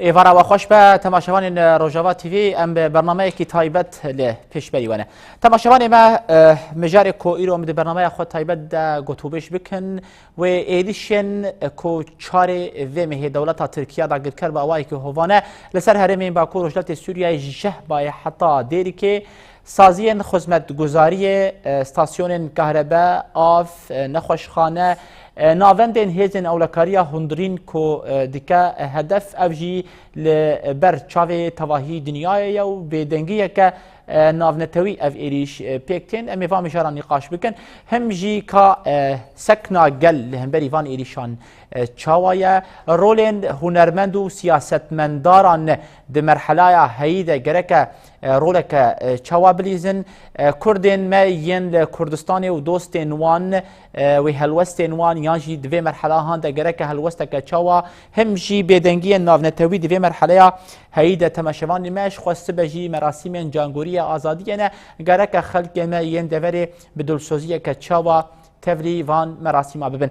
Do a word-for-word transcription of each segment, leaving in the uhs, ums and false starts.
Êvara we xweş be, temaşevanên Rojava T V, em bi bernameyekî taybet li pêşberî we ne. Temaşevanê me, eh, mijarê ku îro em di bernameya xwe taybet de gotûbêj bikin, wê êrişên ku çarê vê mehê dewleta Tirkiye dagirker bi awayekî hovane li ser herêmên Bakur Rojhilatê Sûriyeyê ji Jehbayê heta Dêrikê, saziyên xizmetguzariyê, e, stasyonên kahrebe, av, e, nexweşxane, e, navendên hêzên ewlekariya hundirîn ku, e, dike, e, hedef, ev jî li ber çavê tevahî dinyayê ye û bêdengiyeke, e, navnetewî ev êrîş, e, pêk tên. Em ê van mijaran nîqaş bikin. Him jî ka, e, sekna gel li hemberî van êrîşan, e, çawa ye? Rolên hunermend û siyasetmendaran di merhelaya heyî de gereke e, roleke, e, çawa bilîzin, e, Kurdên me yên li Kurdistanê û dostên wan, e, wê helwestên wan yan jî di vê merhelahan de gereke helwesteke çawa, him jî bêdengiyên navnetewî di vê merheleya heyî de temaşevanê me ji xwe sibe jî merasîmên cangoriyê azadiyê ne, gereke xelkê me yên deverê bi dilsoziyeke çawa tevlî van merasîma bibin.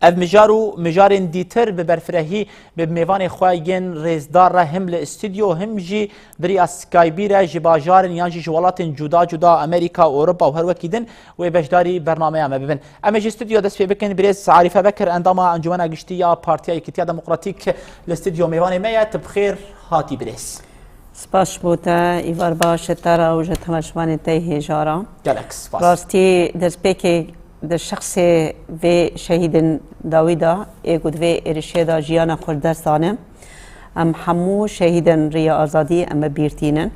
Ev mijar û mijarên dîtir bi berfirehî bi mêvanê xwe yên rêzdar re him li stûdyo him jî di riya Skypeî re ji bajarên yan jî ji welatên cuda cuda Amerîka, Ewropa û her wekî din wê beşdarî bernameya me bibin. Em ê ji stûdyo dest pê bikin. Birêz Arîfe Bekir, endama Encûmena Giştî ya Partiya Yekîtiya Demokratîk li stûdyo mêvanê me ye. Tu bi xêr hatî birêz. Spas ji bo te, îvar baş ji te re û ji temaşevanên te yê hêja re. Gelek spas. Rastî destpêkê di şexsê vê şehîdên dawî de, ê ku di vê êrişê de jiyana xwe ji dest dane, em hemû şehîdên Rêya Azadî em bi bîr tînin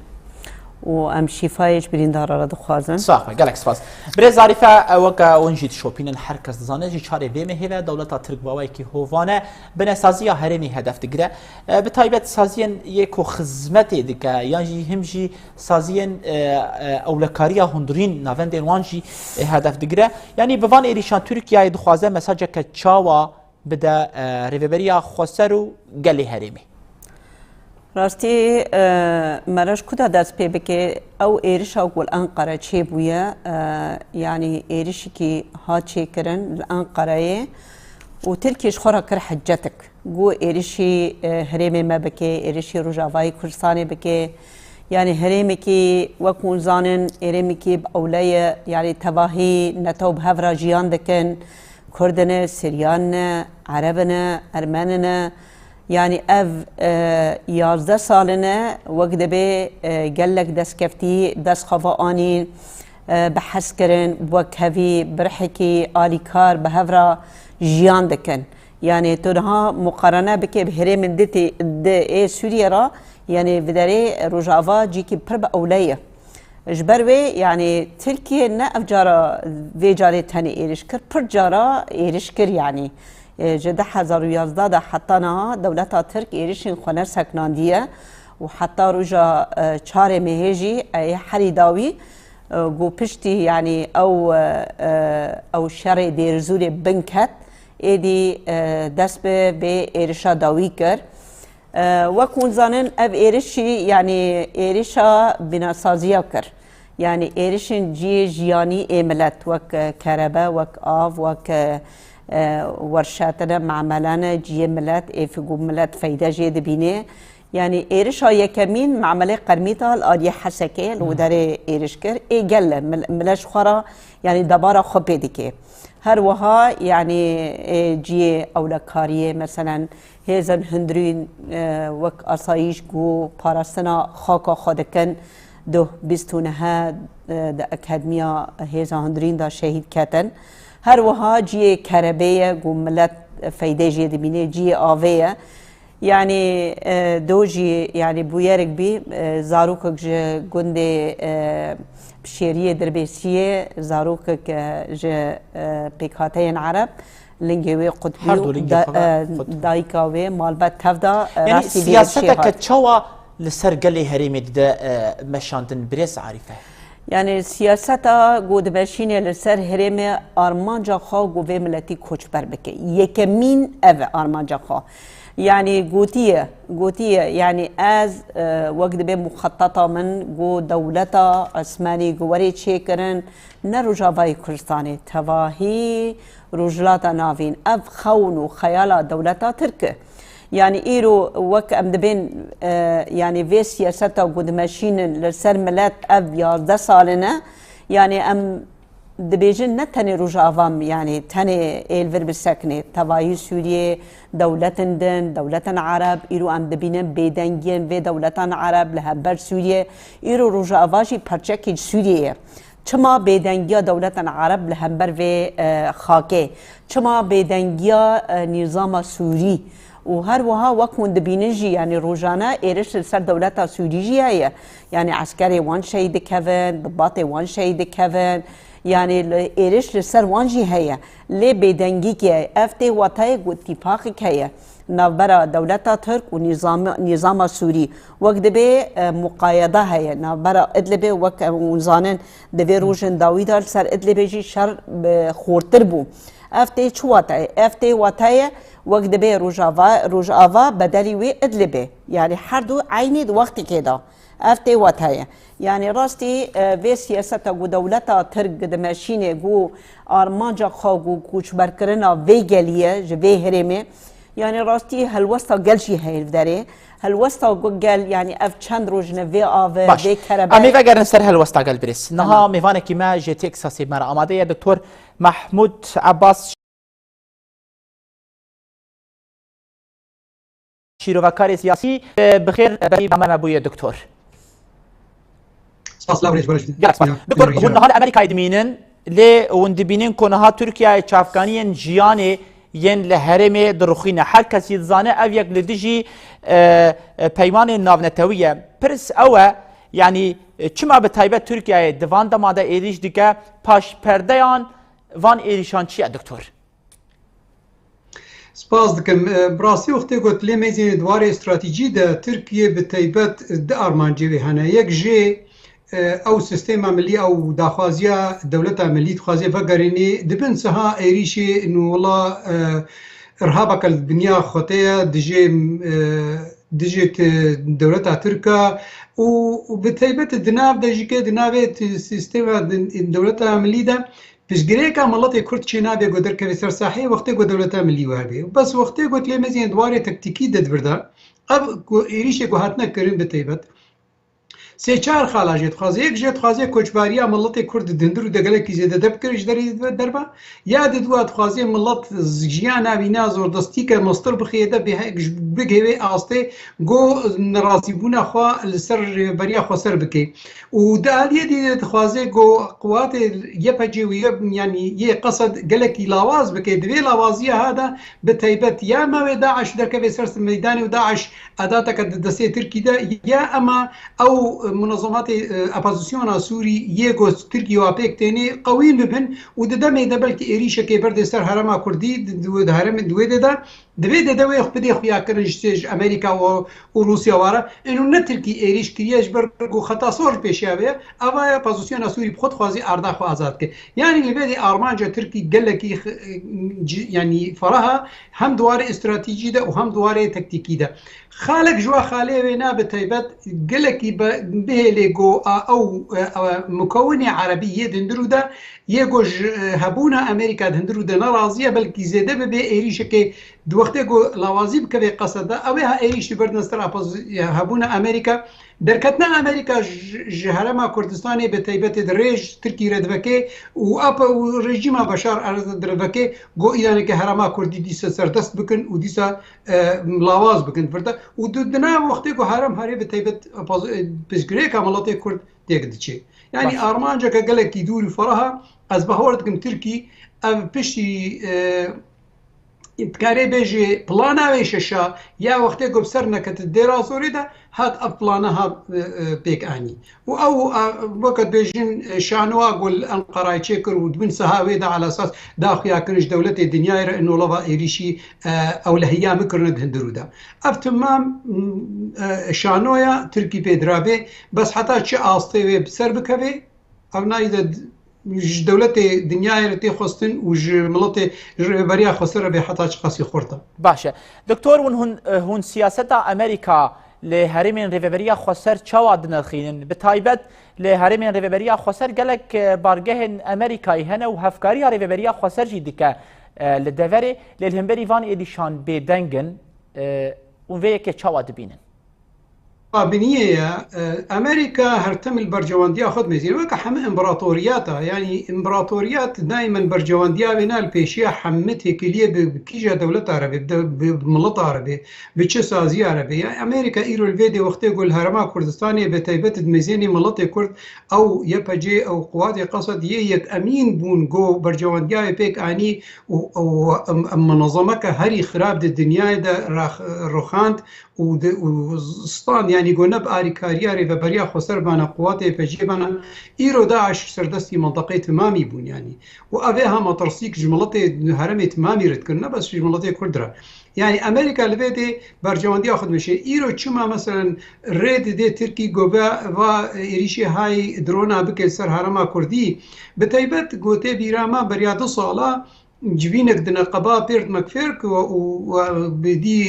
û em şîfayê ji birîndara re dixwazin. Sax be, gelek spas. Birêz Arîfe, e, weke hûn jî dişopînin, her kes dizane, ji çarê vê mehê ve dewleta Tirk bi awayekî hovane binesaziya herêmê hedef digire. E, bi taybet saziyên yê ku xizmetê dike, yan jî him jî saziyên, e, e, ewlekariya hundirîn navendên wan jî, e, hedef digire. Yanî bi van êrîşan Tirkiyeyê dixwaze mesajeke çawa bide, e, rêveberiya xweser û gelê herêmê? Rastî, e, me re ji ku de dest pê bike, ew êrişa ku li Enqere çêbûye, e, yanî êrişekî hat çêkirin li Enqereyê û Tirkiye ji xwe re kir hiccetik. Ku êrişî, e, herêmê me bike, êrişî Rojavayê Kurdistanê bike. Yanî herêmekî, wek hûn zanin, herêmekî bi ewle ye, yanî tevahî netew bi hev re jiyan dikin. Kurd in, Siryan in, Ereb in, Ermen in. Yanî ev, e, yazdeh sal in, wek dibê, e, gelek destkeftî dest xwe ve anîn, e, bi hez kirin, bi wekhevî, bi rihekî alîkar, bi hev re jiyan dikin. Yanî tu niha muqarene bike bi herêmên di tê, di ê Sûriyê re, yanî bi derê Rojava cîkî pir bi ewle ye. Ji ber wê, yanî Tirkiye ne ev cara, vê carê tenê êriş kir, pir cara êriş kir yanî. E, ji du hezar û yazdeh de heta niha dewleta Tirk êrişên xwe neseknandiye û heta roja, e, çarê mehê jî, e, herî dawî, e, ku piştî, yanî ew, e, e, ew şerê Dêrizûrê bin ket, êdî, e, dest bi vê êrişa dawî kir. E, wek hûn zanin, ev êrişî, yanî êrişa bînasaziya kir. Yanî êrişên cihê jiyanî ê milet, wek, e, kerebe, wek av, wek, e, e, werşetine, mamele ne, cihê milet, ê ku milet feyde jê dibîne. Yanî êrişa yekemîn mamelê Qermîta li aliyê Hesekê li wê derê êriş kir. Ê gel e, mil-, milet ji xwe re, yanî debara xwe pê dike. Her wiha, yanî, ê, cihê ewlekariyê, meselen, hêzên hundirîn, e, wek asayîş ku parastina xaka xwe dikin, duh bîst û neh, e, di Akademiya Hêza Hundirîn de şehîd ketin. Her wiha cihê kerebê ye ku milet feydê jê dibîne, cihê avê ye. Yanî, e, do jî, yanî bûyerek bî, e, zarokek ji gundê, e, Pişêriyê Dirbêsiyê, zarokek, e, ji, e, pêkhateyên Ereb, lingê wê qut bî Her du û lingê da-, xwe ve e, qut bû. Dayika wê malbet tev da, e, Yanî rastî bî siyaseteke şêhat. Çawa li ser gelê herêmê dide, e, meşandin, birêz Arîfe? Yanî siyaseta ku dimeşîne li ser herêmê armanca xwe ku vê miletî koçber bike. Yekemîn ev e armanca xwe. Yanî gotiye, gotiye, yanî ez, e, wek dibe muxeteta min ku dewleta Osmanî ku werê çêkirin, ne Rojavayê Kurdistanê, tevahî Rojhilata Navîn, ev xewn û xeyala dewleta Tirk e. Yanî îro wek em dibên, e, yanî vê siyaseta ku dimeşînin li ser milet ev yazdeh salin e, yanî em dibêjin ne tenê Rojava, yanî tenê ê li vir bisekine, tevayî Sûriyê, dewletin din, dewletin Ereb, îro em dibînin bêdengiyên vê dewletan Ereb li hember Sûriyê. Îro Rojava jî parçekî ji Sûriyê ye. Çima bêdengiya dewletan Ereb li hember vê, e, xakê? Çima bêdengiya, e, nîzama Sûrî? Û her wiha wek hûn dibînin jî, yanî rojane êriş li ser dewleta Sûrî jî heye. Yanî eskerê wan şehîd dikevin, dibatê wan şehîd dikevin. Yanî li, êriş li ser wan jî heye. Lê bêdengîkê heye. Ev tê watayê ku tîfaqek heye navbera dewleta Tirk û nîzama, nîzama Sûrî. Wek dibê, e, muqayeda heye navbera Idlibê, wek em hûn zanin, di vê rojên dawî de li ser Idlibê jî şer, e, xortir bû. Ev tê çi watayê? Ev tê watayê wek dibê Rojava, Rojava bedelî wê Idlibê. Yanî her du eynî di wextêkê de. Ev tê watayê. Yanî rastî, e, vê siyaseta ku dewleta Tirk dimeşînê ku armanca xwe ku koçberkirina vê gelî ye ji vê herêmê, yanî rastî helwesta gel jî heye li derê. Helwesta ku gel, yanî ev çend roj ne vê ave, Baş. Vê kerebe. Em ê vegerin ser helwesta gel birêz. Niha Tamam. mêvanekî me ji Texasê me re amade ye, Doktor Mahmud Abbas. Şîrovekarê siyasî, e, bi xêr berî me bûye, doktor. Spas, law rêj, barîş. Gelek spas. Ya, Doktor, ya, hûn ya. niha li Amerîkayê dimînin, lê hûn dibînin ku niha Tirkiyeyê çavkaniyên jiyanê yên li herêmê dirixîne. Her kesî dizane ev yek li dijî, e, e, peymanên navnetewî ye. Pirs ew e, yanî, e, çima bi taybet Tirkiyeyê di van dema de êrîş dike, paşperdeyan van êrîşan çi ye, doktor? Spas dikim. E, bi rastî wextê got lê mêzên di warê stratejî de Tirkiye bi taybet di armancê wê hene. Yek jê, e, ew sistêma milî, ew daxwaziya dewleta milî dixwaze vegerînê, di bin siha êrîşê nûwila, e, irhabeke li dinya xwete ye, dijê, e, dijê ti-, dewleta Tirk e û, û bi taybet di nav de jî ke di navê ti-, sistêma di-, dewleta milî de Piştgirêka miletê Kurd çênabe ku derkeve ser saheyê wextê ku dewleta milî we hebe. Bes wextê ku lê meziyên di warê taktikî de di vir de, ev ku êrîşê ku hatine kirin bi taybet, sê çar xala jê dixwaze. Yek jê dixwaze koçbariya miletê Kurd di hundir û de gelekî zêde de bikir ji derê derve. Ya di dua dixwaze milet jiyana wîna zordestî ke mestir bixê de bihê-, bigihê wê astê ku nerazîbûna xwe li ser rêveberiya xweser bike. Û di aliyê dî de dixwaze ku quwatê Y P G û Y-, yanî yê Qesed gelekî lawaz bike. Di vê lawaziya ha de bi taybet ya mewê DAIŞ derkeve ser meydanê û DAIŞ edateke di destê Tirkî de ya ema ew munezematê, e, opozisyona Sûrî yê ku Tirkî wa pêk tênê qewîn bibin û di demê de belkî êrîşekê berdê ser herêma Kurdî di, di, di herêmê di wê de de Divê dede wê bidê xuyakirin ji, ji Amerîka û, û Rûsya ware. Êno ne Tirkî êrîş kiriye ji ber ku xeta sor li pêşiya wê ye. Eva ye pozisyona Sûrî bi xwe dixwazî arda xwe azad ke. Yanî li vê de armanca Tirkî gelekî x-, ci-, yanî ferah e, hem di warê stratejî de û hem di warê taktîkî de. Xalek ji wa xalê wê ne bi taybet gelekî be-, bihêlê ku a ew, e, e, mukewinê erebî yê di hundir û de yê ku ji, e, hebûna Amerîka di hundir û de nerazî ye, belkî zêde bibe êrîşekê Di wextê ku lawazî bikeve Qesed de, ew ê ha êrîş li berdin ser apozi-, hebûna Amerîka. Derketina Amerîka ji, ji Herêma Kurdistanê bi taybetê di rêj Tirkî re diveke û apo û rejîma Beşar Esed re diveke ku îraneke Herêma Kurdî dîsa serdest bikin û dîsa, e, lawaz bikin vir de. Û di, di nav wextê ku herêm herê bi taybet apozi-, e, piştgirêka miletê Kurd têk diçe. Yanî Baş. armanceke gelekî dûr û ferah e. Ez bawer dikim Tirkî ev piştî, e, Dikarê bêjê plana wê şeşa ya wextê ku bi ser nekete Dêra Zorê de hat ev plana hat, e, e, pêk anî. Û ew, e, weke dibêjin, e, şanoya ku li Enqerayê çêkir û di bin siha wê de ala esas da xuyakirin ji dewletê dinyayê re ino lava êrîşî, e, ew lehiya min kirine di hundir û de. Ev timam, m, e, şanoya Tirkî pê dirabê, bes heta çi astê wê bi ser bikevê, Ev nayê de ji dewletê dinyayê re tê xwestin û ji miletê ji rêveberiya xweser re bê heta çiqasî xurt e. Baş e. Doktor, hûn, hûn, hûn siyaseta Amerîka li herêmên rêveberiya xweser çawa dinirxînin? Bi taybet li herêmên rêveberiya xweser gelek, e, bargehên Amerîkayê hene û hevkariya rêveberiya xweser jî dike, e, li deverê. Lê li hemberî van êrîşan bêdeng in. E, hûn vê yekê çawa dibînin? A biniyê ye, e, Amerîka her tim li bercewendiya xwe dimêzîne. Weke heme împaratoriyata, yanî împaratoriyat daîmen bercewendiya wê ne li pêşiya heme têkiliyê bi, bi kîja dewleta re be, bi, bi, bi milita re be, bi çi saziya re be. Ya Amerîka îro li vê dê wextê ku li Herêma Kurdistanê bi taybet dimêzênê milletê Kurd, ew Y P G, ew Quwatê Qesed yê yek emîn bûn ku bercewendiya wê pêk anî û, û em, em munezemeke herî xirab di dinyayê de rax-, rixand û di, û stand, yanî ku ne bi arîkariya rêveberiya xweser bana, quwatê Y P G bana, îro DAIŞ ser destî mintaqê timamî bûn, yanî. Û ev ê ha metirsîk ji miletê herêmê timamî re dikirin, ne bes ji miletê Kurd re. Yanî Amerîka li vê dê bercewendiya xwe dimêşe. Îro çima, meselen, rê dide Tirkî ku ve va êrîşê hay drona bike li ser herêma Kurdî? Bi taybet ku tê bîra me beriya du sala civînek di neqeba Byrd McFerk û, û, û bêdî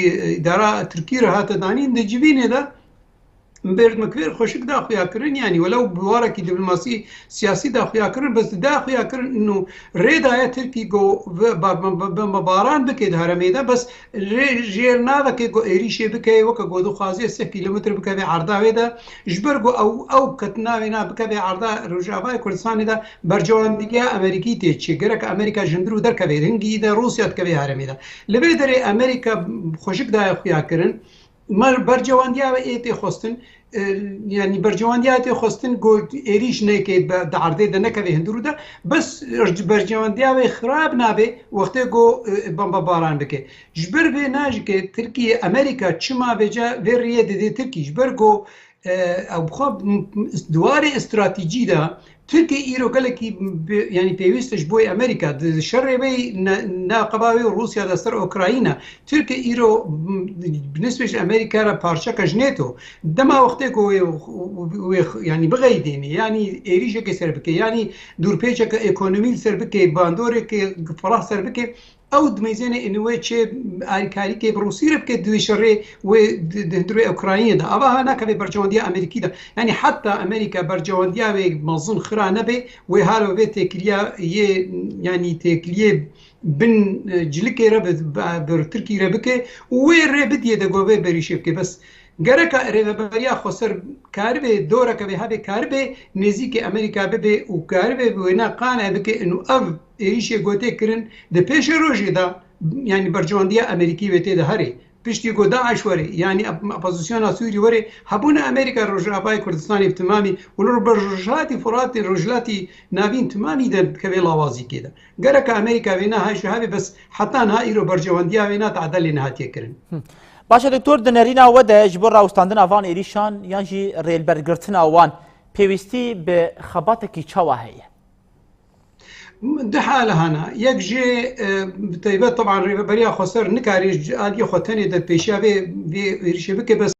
îdara Tirkî re hate danîn, di civînê de Byrd McFerk xweşik da xuyakirin, yanî welew bi warekî diplomasî siyasî da xuyakirin, bes da xuyakirin û rê daye Tirkî ku bi, bi, bi, bi, bi baran bike di herêmê de, bes rê jêr naveke ku êrîşê bike, weke ku dixwaze sih kîlometre bikeve erda wê de, ji ber ku ew, ew ketina wê na bikeve erda Rojavayê Kurdistanê de, bercewendiya Amerîkî tê çi? Gerek Amerîka ji hundir û derkeve, hingî de Rûsya dikeve herêmê de. Li vê derê Amerîka xweşik daye xuyakirin. Me bercewendiya wê ê tê xwestin, e, yanî bercewendiya tê xwestin ku êrîş neke be, di erdê de nekeve hundir û de, bes bercewendiya wê xirab nabe wextê ku, e, bombebaran bike. Ji ber vê najike Tirkiye, Amerîka çima vêca vê riyê dide Tirkî? Ji ber ku, e, ew bi xwe m-, m-, di warê stratejî de Tirkiye îro gelekî bi, yanî pêwîst e ji bo Amerîka. Di şerê wê ne, neqeba wê û Rûsya de ser Ukrayna. Tirkiye îro, m, bi nisbê ji Amerîka re parçeke ji NATO. Dema wextê ku wê, wê, yanî bixeydêne, yanî êrîşekê ser bike, yanî dûrpêçeke ekonomî li ser bike, bandoreke fireh ser bike, ew dimeyzêne ên wê çê alîkarîkê bi Rûsî re bike di wê şerê wê di, di hundirê Ukraynê de. Ava ha nakeve berçawandiya Amerîkî de. Yanî heta Amerîka berçawandiya wê mezin xira nebe, wê halo vê têkiliya yê, yanî têkiliyê bin, e, cilikê re bi, bi, bi Tirkî re bike û wê rê bidiyê de ku vê berîşê bike. Bes gereka rêveberiya xweser karibe, doreke vê hebe karibe nêzîkê Amerîka bibe û karibe bi wêne qane bike û ev êrîşê ku tê kirin di pêşerojê de, yanî bercewandiya Amerîkî wê tê de herê. Piştî ku DAIŞ were, yanî op-, opozisyona Sûrî were, hebûna Amerîka Rojavayê Kurdistanê bi timamî û li ber Rojhilatî Firatê, Rojhilatî Navîn timamî de dikeve lawazîkê de. Gereka Amerîka vêna ha ji hevê, bes heta niha îro bercewandiya wêna tadel lê nehatiye kirin. Baş e doktor, di nerîna we de ji bo rawestandina van êrîşan yan jî rêlbergirtina wan pêwîstî bi xebatekî çawa heye? Di hale hana. Yek jê, e, bi taybet, teban, Rêveberiya Xweser nikare ji aliyê xwe tenê destpêşiya vê, vê êrîşê bike, bes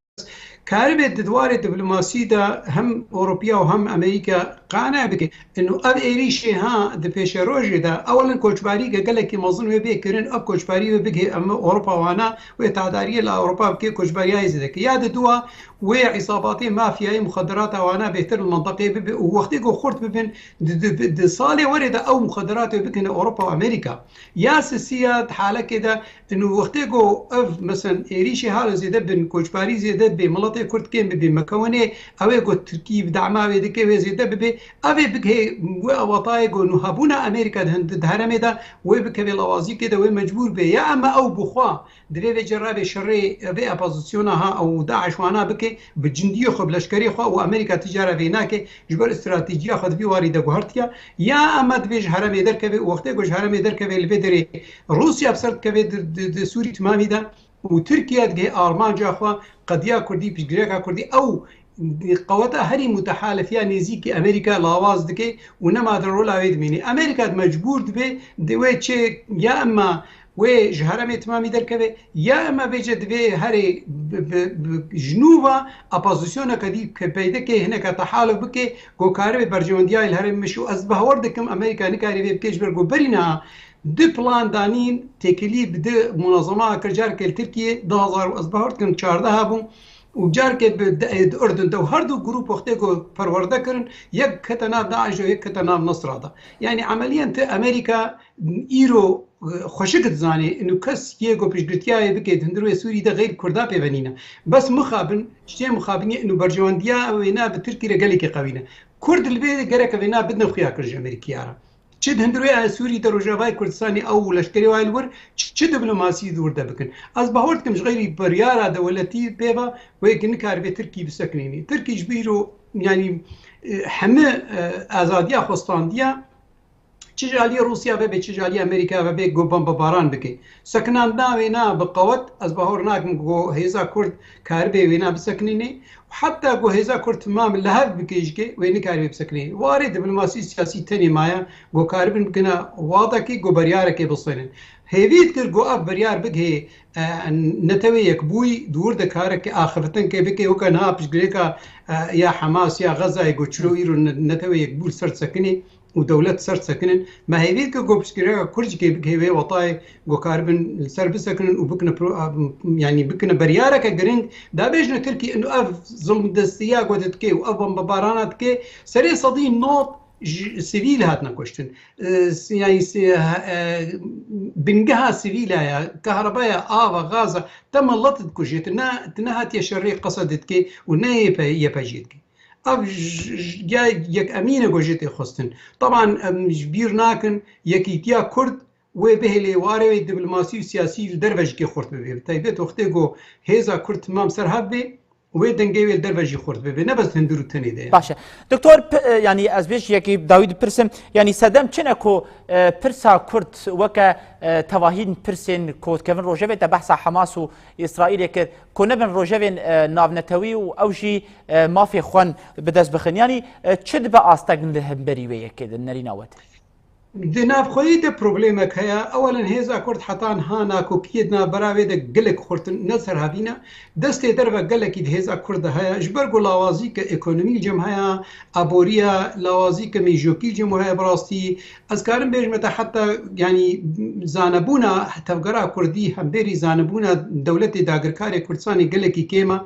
karibe di warê diplomasî de hem Ewropiya û hem Amerîka qane bike. Ino ev êrîşê ha di pêşerojê de, ewelen koçbarî ge-, gelekî mezin wê bê kirin, ev koçbarî wê bigihê em Ewropa wana, wê tadariyê li Ewropa bike, koçbariyayê zêde ke. Ya di dua wê îsabatê mafyayê muxederata wana bêhtir li menteqê bibe û wextê ku xurt bibin, di, di, di salê werê de ew muxederat wê bikine Ewropa û Amerîka. Ya sisiya di halekê de, ino wextê ku ev, mesen, êrîşê halo zêde bin, koçbarî zêde bê, miletê Kurd kêm bibe, mekewinê ew ê ku Tirkî bi dema wê dike wê zêde bibe, ev ê bigihê wê awatayê ku nû hebûna Amerîka di hin-, di herêmê de wê bikeve lawazîkê de wê mecbûr be. Ya ema ew bi xwe Divê vê cerabê şerê vê opozisyona ha û DAIŞ wana bike, bi cindiyê xwe, bi leşkerê xwe û Amerîka ti cara vê nake, ji ber stratejiya xwe di vî warî de guhertiye. Ya ema divê ji herêmê derkeve û wextê ku ji herêmê derkeve li vê derê Rûsya bi ser dikeve di, di, di Sûrî timamî de û Tirkiye digihê armanca xwe, qediya Kurdî, piştgirêka Kurdî, ew qeweta herî mutehalifiya nêzîkî Amerîka lawaz dike û nema di rola wê dimîne. Amerîka di mecbûr dibe di wê çê ya ema wê ji herêmê timamî derkeve, ya ema vêce divê herê bi, bi, bi, ji nû ve opozisyoneke dî ke peyde ke hineke tehaluf bike, ku karibe berjewendiyayê li herêmê mişî. Û ez bawer dikim Amerîka nikarî vê bike, ji ber ku berî niha du plan danîn têkilî bi du munezema kir, careke li Tirkiye du hazar, ez bawer dikim çardeh bû û careke bi, di, di Urdun de. Û her du grûp wextê ku perwerde kirin, yek kete nav DAIŞ û yek kete nav Nusra de. Yanî emeliyen ti Amerîka îro xweşik dizanê, inu kes yê ku piştgirtiya wê bike di hundirê Sûrî de xeyr Kurda pê ve nîne. Bes mixabin, tiştê mixabinê inu berjewendiya wêne bi Tirkî re gelekî qewî ne. Kurd li vê gereke vêne bidin xuya kir ji Amerîkiya re. Çi di hundirê Sûrî de Rojavayê Kurdistanê ew û leşkerê wayê li wir, çi, çi diplomasî di wir de bikin. Ez bahor dikim ji xeyrî biryara dewletî pê ve wê ki nikaribe Tirkî bisekinînî. Tirkî ji bîro, yanî, e, heme, e, azadiya xwe standiya, çi ji aliyê Rûsya ve bê, çi ji aliyê Amerîka ve bê, ku bombebaran bike. Sekinandina wêna bi qewet, ez bahor nakim ku hêza Kurd karibê wêna bisekinînê. Heta ku hêza Kurd timam li hev bike jike, wê nikaribê bisekinînê. Warê diplomasî siyasî tenê maye, ku karibin bikine wadekê, ku beryarekê bisênin. Hêvî dikir ku ev beryar bigihê, e, Netewê Yekbûyî, di wir de kareke axiftinkê bike, weke niha piştgirêka, e, ya Hamas ya Xezayê, ku çilo îro ne-, Netewê Yekbû li ser sekinê û dewlet ser sekinin. Me hêvî dike ku piştgirêka Kurd jî kê bike wê wetayê ku karibin li ser bisekinin û bikine pro-, a, yanî bikine beryareke giring. Da bêjine Tirkî inu ev zilmdestiya ku dike û ev bombebarana dike, serê sedî nod ji sivîl hatine kuştin. E, si-, yanî si-, e, bingeha sivîla ya, kahrebaya, ava, gaza, te milet dikujê, tu ne, tu nehatiye şerê Qesed dike û ne Y P, Y P G dike. Ev j-, j-, ya yek emîne ku jê tê xwestin. Teban em ji bîr nakin, yekîtiya Kurd wê bihêlê warê wê diplomasî û siyasî li derve jî kê xurt bibe. Bi taybet wextê ku hêza Kurd timam ser hev bê, wê dengê wê li derve jî xurt bibe. Ne bes hundir û tenê de ye. Baş e. Doktor, p-, e, yanî ez bêj yekî dawî dipirsim, yanî sedem çi ne ku, e, pirsa Kurd weke, e, tevahîn pirsên ku dikevin rojevê te behsa Hamas û Îsraîlê kir, ku nebin rojevên, e, navnetewî û ew jî, e, mafê xwe bi dest bixin. Yanî, e, çi dibe astek li hemberî wê yekê di nerîna we de? Di navxweyî de problemek heye. Ewelen hêza Kurd heta niha nakokiyê di navbera wê de gelek xurt in, ne serhevî ne. Destê derve gelekî di hêza Kurd de heye. Ji ber ku lawazî ke ekonomî li cem heye, aboriya lawazî ke mêjokî li cem heye bi rastî. Ez karim bêjime te heta, yanî, zanebûna tevgera Kurdî, hemberî zanebûna dewletê dagirkarê Kurdistanê gelekî kêm e.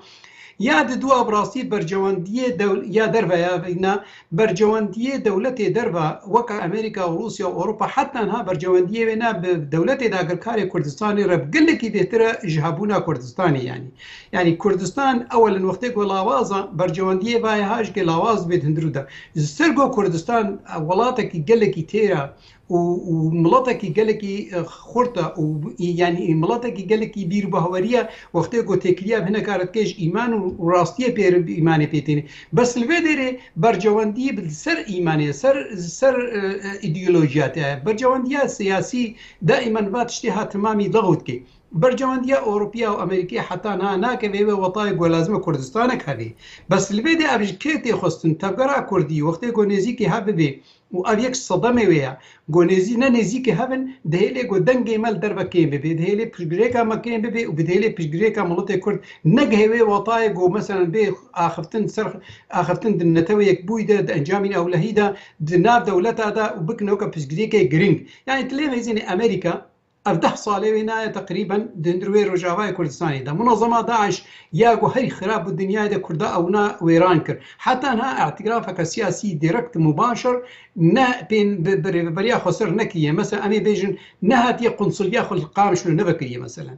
Ya di dua bi rastî bercewendiyê dew-, ya derve ya vîna, bercewendiyê dewletê derve weke Amerîka û Rûsya û Ewropa, heta niha bercewendiyê wê ne bi dewletê dagirkarê Kurdistanê re bi gelekî bêhtir e ji hebûna Kurdistanê, yanî. Yanî Kurdistan ewelin wextê ku lawaz e, bercewendiyê vayê ha jikê lawaz bê di hundirû de. Ji ser ku Kurdistan, e, welatekî gelekî têr e, û, û miletekî gelekî, e, xurt e û, yanî miletekî gelekî bîr û bahwerî ye. Wextê ku têkiliya bi hinek re dike ji îman û, û rastiyê pê re bi îmanê pê têne. Bes li vê derê bercewendî bi ser îmanê, ser, ser, e, e, îdeolojiya te ye. Bercewendiya siyasî daîman va tiştê ha timamî lexw dike. Bercewendiya Ewropiya û Amerîkê heta niha nakeve wê wetayê ku lazim e Kurdistanek hebe. Bes li vê de ev ji kê tê xwestin? Tevgera Kurdî, wextê ku nêzîkî hev bibe, û ev yek sedemê wê ye. Ku nêzî-, ne nêzîkî hev in, dihêlê ku dengê me li derve kêm bibe, dihêlê piştgirêka me kêm bibe û bi dihêlê piştgirêka miletê Kurd negihê wê watayê ku, meselen, bê axiftin ser, axiftin di Netewê Yekbûyî de, di encamên ewlehî de, di nav dewleta de û bikin weke piştgirêkê giring. Yanî tu lê meyzînê Amerîka, ev deh salê wê naye teqrîben di hundir wê Rojavayê Kurdistanê de. Munezema DAIŞ ya ku herî xirab bû dinyayê de Kurda ewna wêran kir. Heta niha îtirafeke siyasî direkt mubaşir ne pên bi, bi rêveberiya xweser nekiriye. Mesela em ê bêjin nehatiye qunsulya xwe li Qamişlo nevekiriye mesela.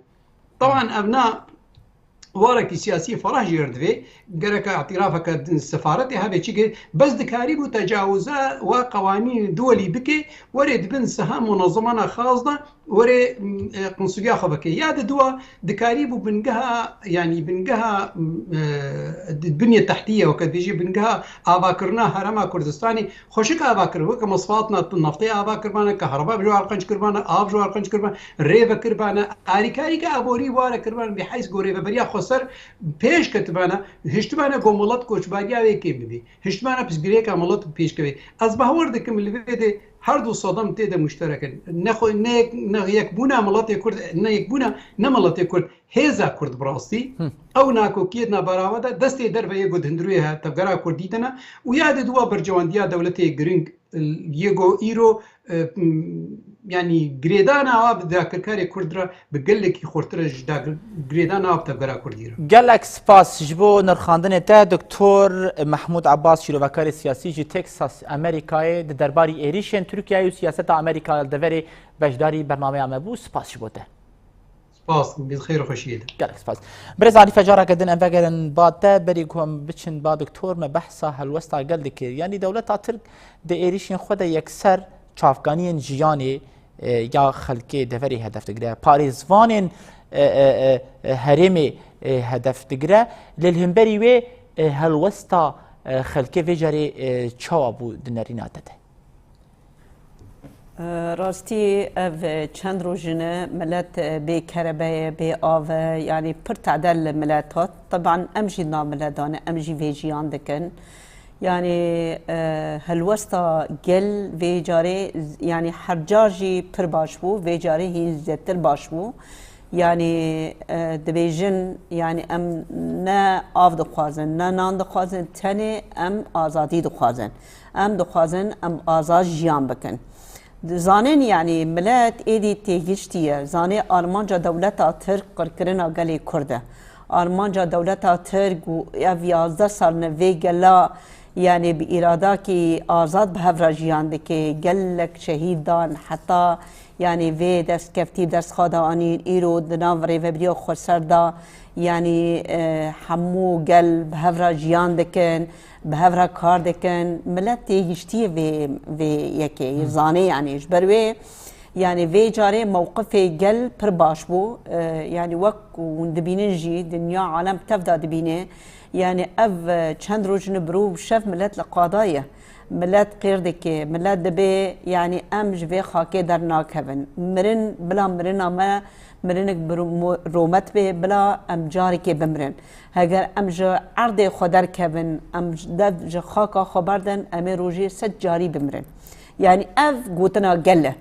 Teban ev na warekî siyasî ferah jê re divê, gereka îtirafeke din sefaretê hebe, çike bes dikarîbû tecawiza wa qewanînê duwelî bike, werê di bin siha munezemana xas de, werê, m, e, qunsulya xwe veke. Ya di dua dikarîbû bingeha, yanî bingeha, m, e, di binyê tehtî ye, weke dibêjî bingeha avakirina Herêma Kurdistanê xweşik ava kir, weke mesfat na-, naftê ava kiribane, kehreba ji war qenc kiribane, av ji war qenc kiribane, rê vekiribane, alîkarî ke aborî ware kiribane, bî heyz ku rêveberiya xweser pêş ketibane, hiştibane ku milet koçbariya wê kêm bibî, hiştibane pirsgirêka milet pêş kevê. Ez bawer dikim li vê de her du sedem tê de muşterek in. Ne xwe, ne yek, ne yekbûna miletê Kurd, ne yekbûna ne miletê Kurd, hêza Kurd bi rastî, Hı. ew nakokiyê di navbera we de destê derve yê ku di hundirê he tevgera Kurdî de ne û ya di dua bercewendiya dewletê giring Yê go îro, e, m, yanî girêdana wa bi dagirkarê Kurd re bi gelekî xurtir e ji dagir-, girêdana wa bi tevgera Kurdî re. Gelek spas ji bo nirxandinê te, Doktor Mehmûd Abbas, şîrovekarê siyasî ji Texas, Amerîkayê, di derbarî êrîşên Tirkiyeyê û siyaseta Amerîka li deverê beşdarî bernameya me bû. Spas ji bo te. Spas, bi xêr û xweşiyê de. Gelek spas. Birêz Arîfe, careke din em vegerin ba te, berî ku em biçin ba doktor, me behsa helwesta gel dikir. Yanî dewleta Tirk di êrîşên xwe de yekser çavkaniyên jiyanê, e, ya xelkê deverê hedef digire. Parêzvanên, e, e, e, e, herêmê, e, hedef digire. Lê li hemberî wê, e, helwesta, e, xelkê vê carê, e, çawa bû di nerîna te de? Rastî ev çend roj in milet bê kerebe ye, bê av e, yanî pir tedel li milet hat. Teban em jî nav milet dane, em jî vê jiyan dikin. Yanî, e, helwesta gel vê carê, yanî her car jî pir baş bû, vê carê hîn zêdetir baş bû. Yanî, e, dibêjin, yanî em ne av dixwazin, ne nan dixwazin, tenê em azadî dixwazin. Em dixwazin em azad jiyan bikin. Zanin, yanî milet êdî têgiştî ye. Zanê armanca dewleta Tirk qirkirina gelê Kurd e. Armanca dewleta Tirk û ev yazdeh sal ne vê gela, yanî bi îradakî azad bi hev re jiyan dike. Gelek şehîd dan, heta yanî vê destkeftî dest xwe de anîn, îro di nav rêvebiriya xweser de, yanî, e, hemû gel bi hev re jiyan dikin, bi hev re kar dikin. Milet têgiştî ye vê, vê yekê, zanê, yanî ji ber wê, yanî vê carê mewqifê gel pir baş bû. E, yanî wek hûn dibînin jî, dinya alem tev de dibîne. Yanî ev, e, çend roj in bi rû bi şev milet li qada ye. Milet qêr dike, milet dibê, yanî em ji vê xakê dernakevin. Mirin, bila mirina me mirinik bi ro-, mo-, romet bê, bila em carekê bimirin. Heger em ji erdê xwe derkevin, em ji, dev ji xaka xwe berdin, em ê rojê sed carî bimirin. Yanî ev gotina gel e.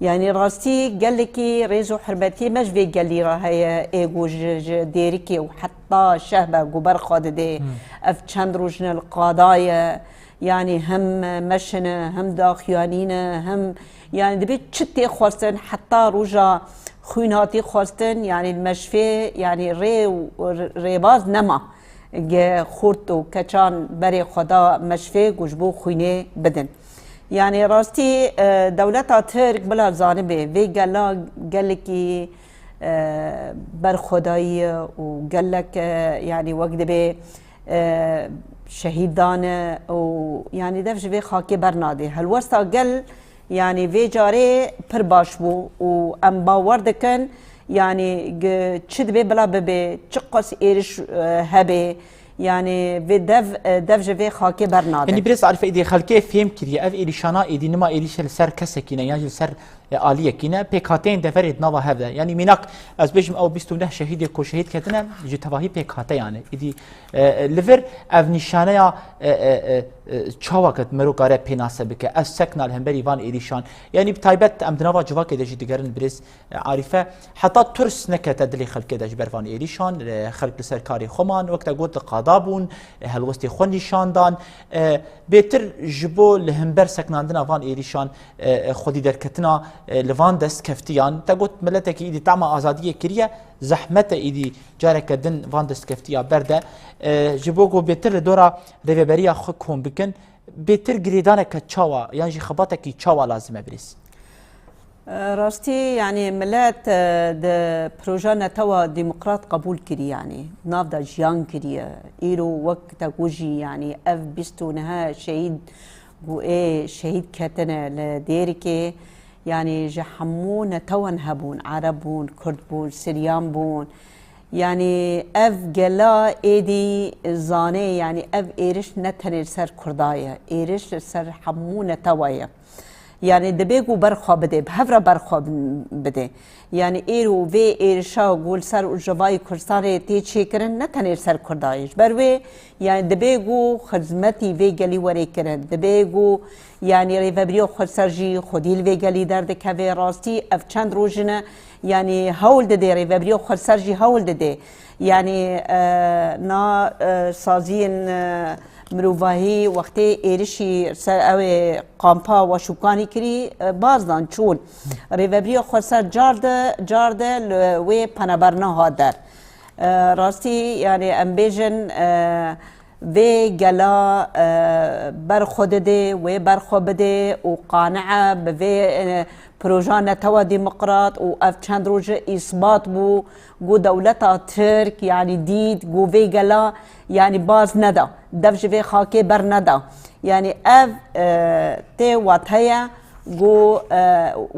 Yanî rastî gelekî rêz û hurmetiyê me ji vê gelî re heye, ê ku ji, ji Dêrikê û heta Şehbe ku berxa didê, ev çend roj ne li qada ye. Yanî hem meşin e, hem daxuyanîn e, hem, yanî dibê çi tê xwestin, heta roja xwîn hatî xwestin, yanî li meşfê, yanî rê û r-, rêbaz nema. Ge xurt û keçan berê xwe da meşfê ku ji bo xwînê bidin. Yanî rastî, e, dewleta Tirk bila zanibê, vê gela gelekî, e, berxwedayî ye û gelek, e, yanî wek dibê, e, şehîd dane û yanî dev ji vê xakê bernadê. Helwesta gel, yanî vê carê pir baş bû û em bawer dikin, yanî gi-, çi dibê bila bibê, çiqas êriş, e, hebê, yanî vê dev, e, dev ji vê xakê bernade. Yanî birêz Arîfe, êdî xelkê fêm kiriye, ev êrîşana êdî nima êrîşe li ser kesekî ne, yan jî li ser, e, aliyekî ne, pêkhateyên deverê di nava hev de. Yanî mînak, ez bêjim, ew bîst û neh şehîdê ku şehîd ketine, ji tevahî pêkhateyan e. Êdî, e, e, li vir ev nîşaneya, e, e, e, e, çawa ket mero kare pênase bike, ev sekna li hemberî van êrîşan. Yanî bi taybet em di nava civakê de jî digerin birêz, e, Arîfe, heta tirs nekete dilê xelkê de ji ber van êrîşan, e, xelk li ser karê xwe man, wek te got li qada bûn, e, helwestê xwe nîşan dan. E, bêtir ji bo li hember seknandina van êrîşan, e, e, xwedî derketina, e, li van destkeftiyan, te got miletekî îdî tama azadiyê kiriye, zehmet e îdî careke din van destkeftiya berde. E, ji bo ku bêtir li dora rêveberiya xwe kom bikin, bêtir girêdaneke çawa yan jî xebatekî çawa lazim e birêz? Rastî, yanî milet, e, di proja netewa demokrat qebûl kirî, yanî nav de jiyan kiriye. Îro wek te got jî, yanî ev bîst û neh şehîd ku ê şehîd ketine li Dêrikê, yanî ji hemû netewan hebûn, Ereb bûn, Kurd bûn, Siryan bûn. Yanî ev gela êdî zanê, yanî ev êriş ne tenê li ser Kurda ye, êriş li ser hemû netewa ye. Yanî dibê ku berxwe bidê, bi hev re berxwe bidê. Yanî êro vê êrişa ku li ser Rojavayê Kurdistanê tê çêkirin, ne tenê li ser Kurda ye. Ji ber wê, yanî dibê ku xizmetî vê gelî were kirin. Dibê ku, yanî rêvebiriya xweser jî xwedî li vê gelî derdikeve. Rastî ev çend roj in e, yanî hewl didê, rêvebiriya xweser jî hewl didê. Yanî, e, na, e, saziyên, e, Mirovahî wextê êrişî ser ew ê kampa Waşûkanî kirî, e, baz dan çûn. Rêvebiriya xweser car de, car de li wê penaberna hat der. E, rastî, yani em bêjin, e, vê gela, e, ber xwe didê, wê ber xwe bidê û qane e bi vê, e, proja netewa demokrat û ev çend roje îsbat bû ku dewleta Tirk, yani dît ku vê gela, yani baz neda, dev ji vê xakê ber neda. Yani ev, e, tê wat heye ku, e,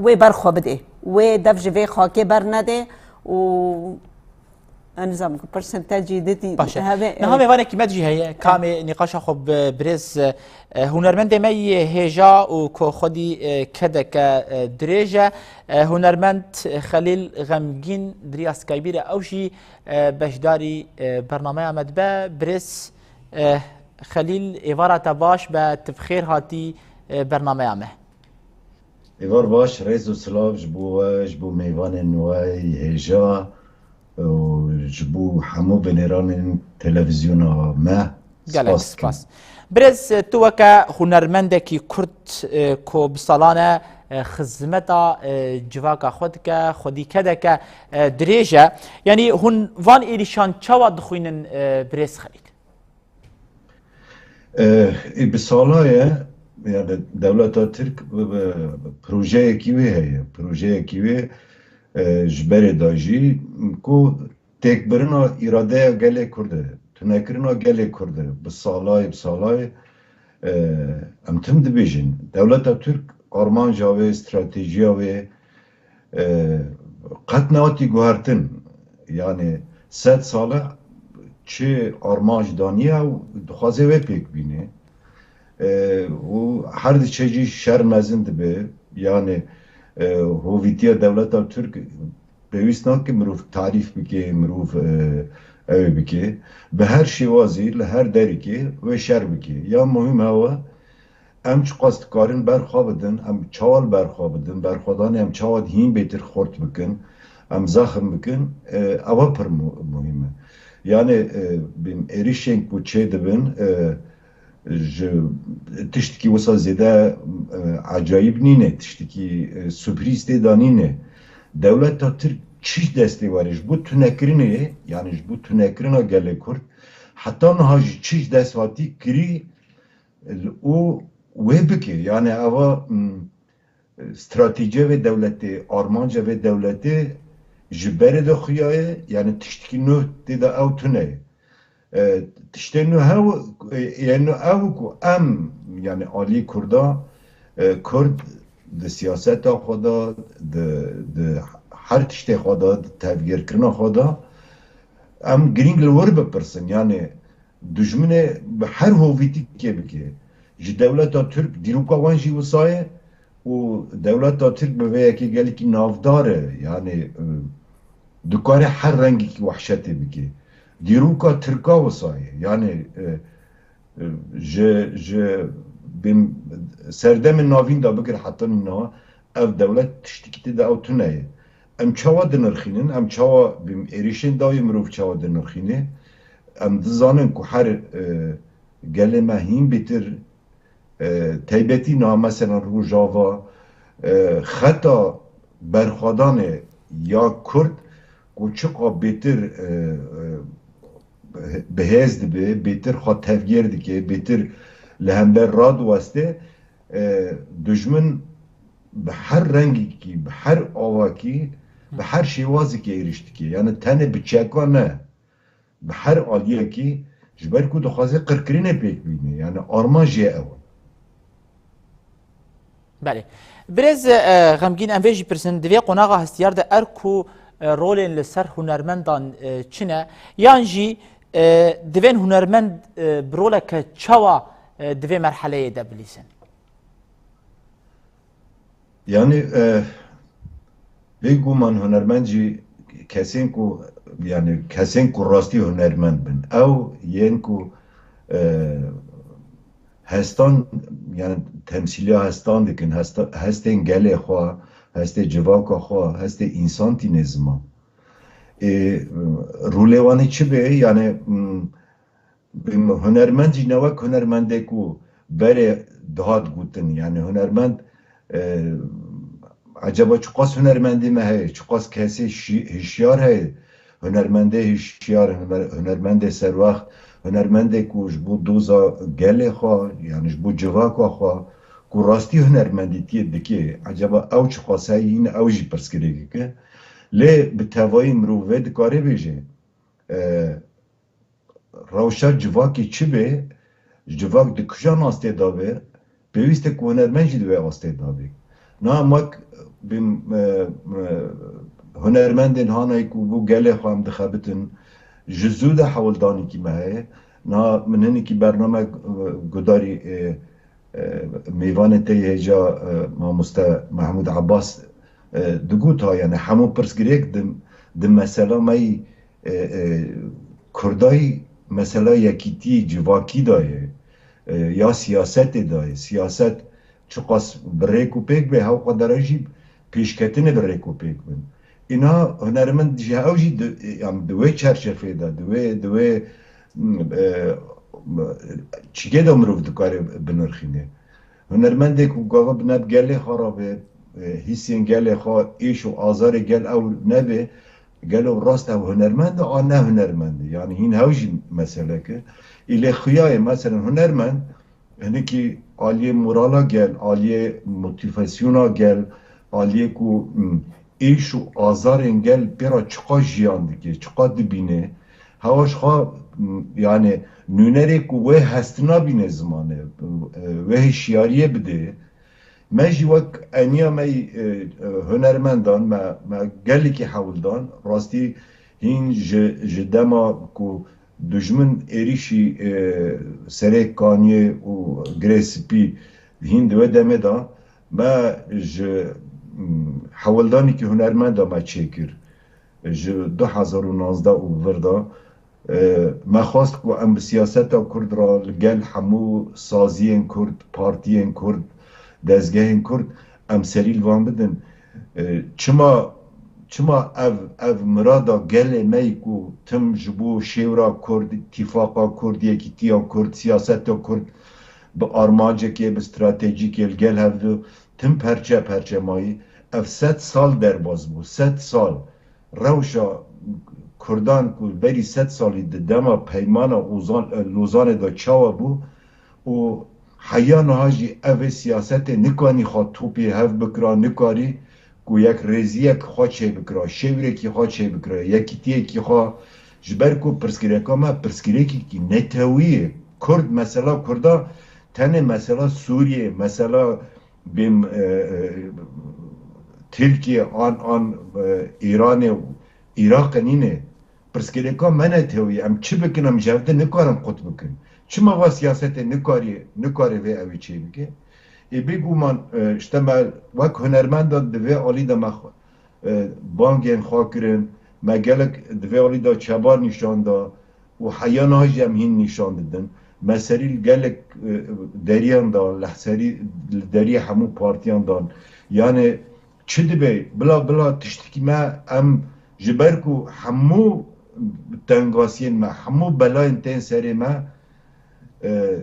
wê ber xwe bidê. Wê dev ji vê xakê ber nedê û ez nizam ku pirsên te jî didî Baş e. Hebe, Niha e, mêvanekî me jî heye. Kamê nîqaşa xwe bi birêz, e, hunermendê me yê hêja û ku xwedî, e, kedeke, e, dirêj e. E, hunermend Xelîl Xemgîn di riya Skype re ew jî, e, beşdarî, e, bernameya me dibe. Birêz, e, Xelîl, êvara te baş be, tu bi xêr hatî, e, bernameya me. Êvar baş, rêz û silav ji bo we, ji bo mêvanên we yê hêja û ji bo hemû binêranên televîzyona me. Gelek spas dikim. Spas. Birêz, tu weke hunermendekî Kurd, e, ku bi salan e, e, xizmeta, e, civaka xwe dike, xwedî kedeke, e, dirêj e. Yanî hûn van êrîşan çawa dixwînin, e, birêz Xelîl? E, ê bi sala ye, yani dewleta Tirk bi, bi, bi projeyekî wê heye. Projeyekî wê, e, ji berê da jî ku têkbirina îradeya gelê Kurd e, tunekirina gelê Kurd e, bi salayê, bi salayê, e, em tim dibêjin. Dewleta Tirk armanca wê, stratejiya wê, e, qet nehatî guhertin. Yani sed sal e çi armanc daniye û dixwaze wê pêk bîne. E, û her diçe jî şer mezin dibe. Yani, e, hovîtiya dewleta Tirk pêwîst nake mirov tarîf bike, mirov, e, ew ê bike. Bi her şêwazî, li her derîkê wê şer bike. Ya muhîm hewa, em çiqas dikarin ber xwe bidin, em çawa li ber xwe bidin, berxwedanê em çawa hîn bêtir xurt bikin, em zexm bikin, e, ewa pir mu-, muhîm e. Yani, e, bim êrişên ku çê dibin, e, ji tiştekî wisa zêde, e, ecayîb nîne, tiştekî, e, surprîz tê de nîne. Dewleta Tirk çi ji destê were ji bo tunekirinê, yani ji bo tunekirina gelê Kurd, heta niha jî çi ji dest hatî kirî, û wê bike. Yani eva, m, stratejiya vê dewletê, armanca vê dewletê ji berê de xuyaye, yani tiştekî nû tê de ew tune ye. E, tiştê nû hew, e, yên nû ew ku em, yani alî Kurda, e, Kurd di siyaseta xwe de, di, di her tiştê xwe de, di tevgêrkirina xwe de, em girîng li wir bipirsin. Yani dijminê bi her hovîtikê bike. Ji dewleta Tirk dîroka wan jî wisa ye û dewleta Tirk bi vê yekê gelekî navdar e. Yani, e, dikare her rengekî wehşetê bike. Dîroka Tirka wisa ye. Yani, e, e, ji, ji bim-, serdemên navîn de bigir heta nîna ev dewlet tiştekî tê de ew tune ye. Em çawa dinirxînin? Em çawa bim êrişên dawî mirov çawa dinirxîne? Em dizanin ku her, e, gelê me hîn bêtir, e, taybetî niha meselen Rojava, e, xeta berxwedanê ya Kurd ku çiqa bêtir, e, e, bihêz dibe, bêtir xwe tevgêr dike, bêtir li hember radiweste, e, dijmin bi her rengekî, bi her avakî, bi her şêwazekî êrîş dike. Yani tenê bi çeka ne, bi her aliyekî, ji ber ku dixwaze qirkirinê pêk bîne. Yani armanc jê ew e. Belê. Birêz, e, Xemgîn, em vê jî pirsin, di vê qonaxa hestiyar de erk û, e, rolên li ser hunermendan, e, çi ne? Yan jî, e, divên hunermend, e, bi roleke çawa, e, di vê merheleyê de bilîzin? Yani, e, bêguman hunermend jî kesên ku, yani kesên ku rastî hunermend bin. Ew yên ku, e, hestan, yani temsîliya hestan dikin, hesta-, hestên gelê xwe, hestê civaka xwe, hestê însan tîne ziman. Ê, rolê wan ê çi be? Yani, m, Bi hunermend jî ne wek hunermendê ku berê dihat gotin. Yani hunermend, e, eceba çiqas hunermendê me heye, çiqas kesê şi-, hişyar heye, hunermendê hişyar, huner-, hunermendê serwext, hunermendê ku ji bo doza gelê xwe, yani ji bo civaka xwe, ku rastî hunermendîtiyê dike, eceba ew çiqas heye, yine ew jî pirsgirêkek e. Lê bi tevayî mirov vê dikare bêje, e, rewşa civakê çi be, civak di kîjan astê de be, pêwîst e ku hunermend jî di wê astê de be. Niha em wek, bim, e, e, hunermendên hanayî ku bo gelê xwe em dixebitin, ji zû de hewldanekî me heye. Niha min hinekî bername, e, gudarî, e, e, mêvanê te yê hêja, e, mamoste Mehmûd Abbas, e, digot ha, yani hemû pirsgirêk di, di mesela me yî, e, e, Kurdayî mesela yekîtî civakî de ye, e, ya siyasetê de ye. Siyaset çiqas bi rêk û pêk be, hewqedere jî pêşketinê bi rêk û pêk bin. Îna hunermend jî ew jî di, yani di wê çerçeveyê de, di wê, di wê, m, e, çîkê de mirov dikare binirxîne. Hunermendê ku gava bi ne bi gelê xwe re be, e, hîsên gelê xwe, êş û azarê gel ew nebe, gelo rast ew hunermend e, an ne hunermend e? Yani hîn hew jî meselek e. Îlê xuya ye, meselen hunermend, hinekî aliyê morala gel, aliyê motivasyona gel, aliyê ku, m, êş û azarên gel pê re çiqas jiyan dike, çiqas dibîne. Hewa ji xwe, m, yani nûnerê ku wê hestina bîne zimanê, e, wê hişyariyê bide. Me jî wek eniya me yî, e, e, hunermendan, me, me gelekî hewldan, rastî hîn ji, ji dema ku dujmin êrîşî, e, serê kaniyê û girê spî hîn di wê demê de me ji, m, hewldanekî hunermenda me çêkir. Ji du hezar û nozdeh û vir de, e, me xwest ku em bi siyaseta Kurd re li gel hemû saziyên Kurd, partiyên Kurd, dezgehên Kurd, em serî li van bidin. E, çima, çima ev, ev mirada gelê me yî ku tim ji bo şêwra Kurd, tîfaqa Kurd, yekîtiya Kurd, siyaseta Kurd bi armancekê, bi stratejîkê li gel hev du tim perçe perçe mayî, ev sed sal derbas bû, sed sal. Rewşa Kurdan ku berî sed salî di dema peymana Ozan-, Lozanê de çawa bû û heya niha jî ev ê siyasetê nikanî xwe topî hev bikira, nikarî ku yek rêziyek xwe çêbikira, şêwrekî xwe çêbikira, yekîtiyekî xwe, ji ber ku pirsgirêka me pirsgirêkekî netewî ye. Kurd, mesela Kurda tenê mesela Sûriyê, mesela bêm, e, e, Tirkiye an, an, e, Îranê û Iraqê nîne. Pirsgirêka me netewî, em çi bikin, em ji hev de nikarin qut bikin. Çima va siyasetê nikarî, nikare vê ewî çê bike? Ê bêguman, e, işte me wek hunermendan di vê alî de me xwe, e, bangên xwe kirin, me gelek di vê alî de çaba nîşan da û heya niha jî em hîn nîşan didin. Me serî li gelek, e, deriyan da, li serî, li deriyê hemû partiyan dan. Yani çi dibe, bila, bila tiştekî me em ji ber ku hemû tengasiyên me, hemû belayên tên serê me, e,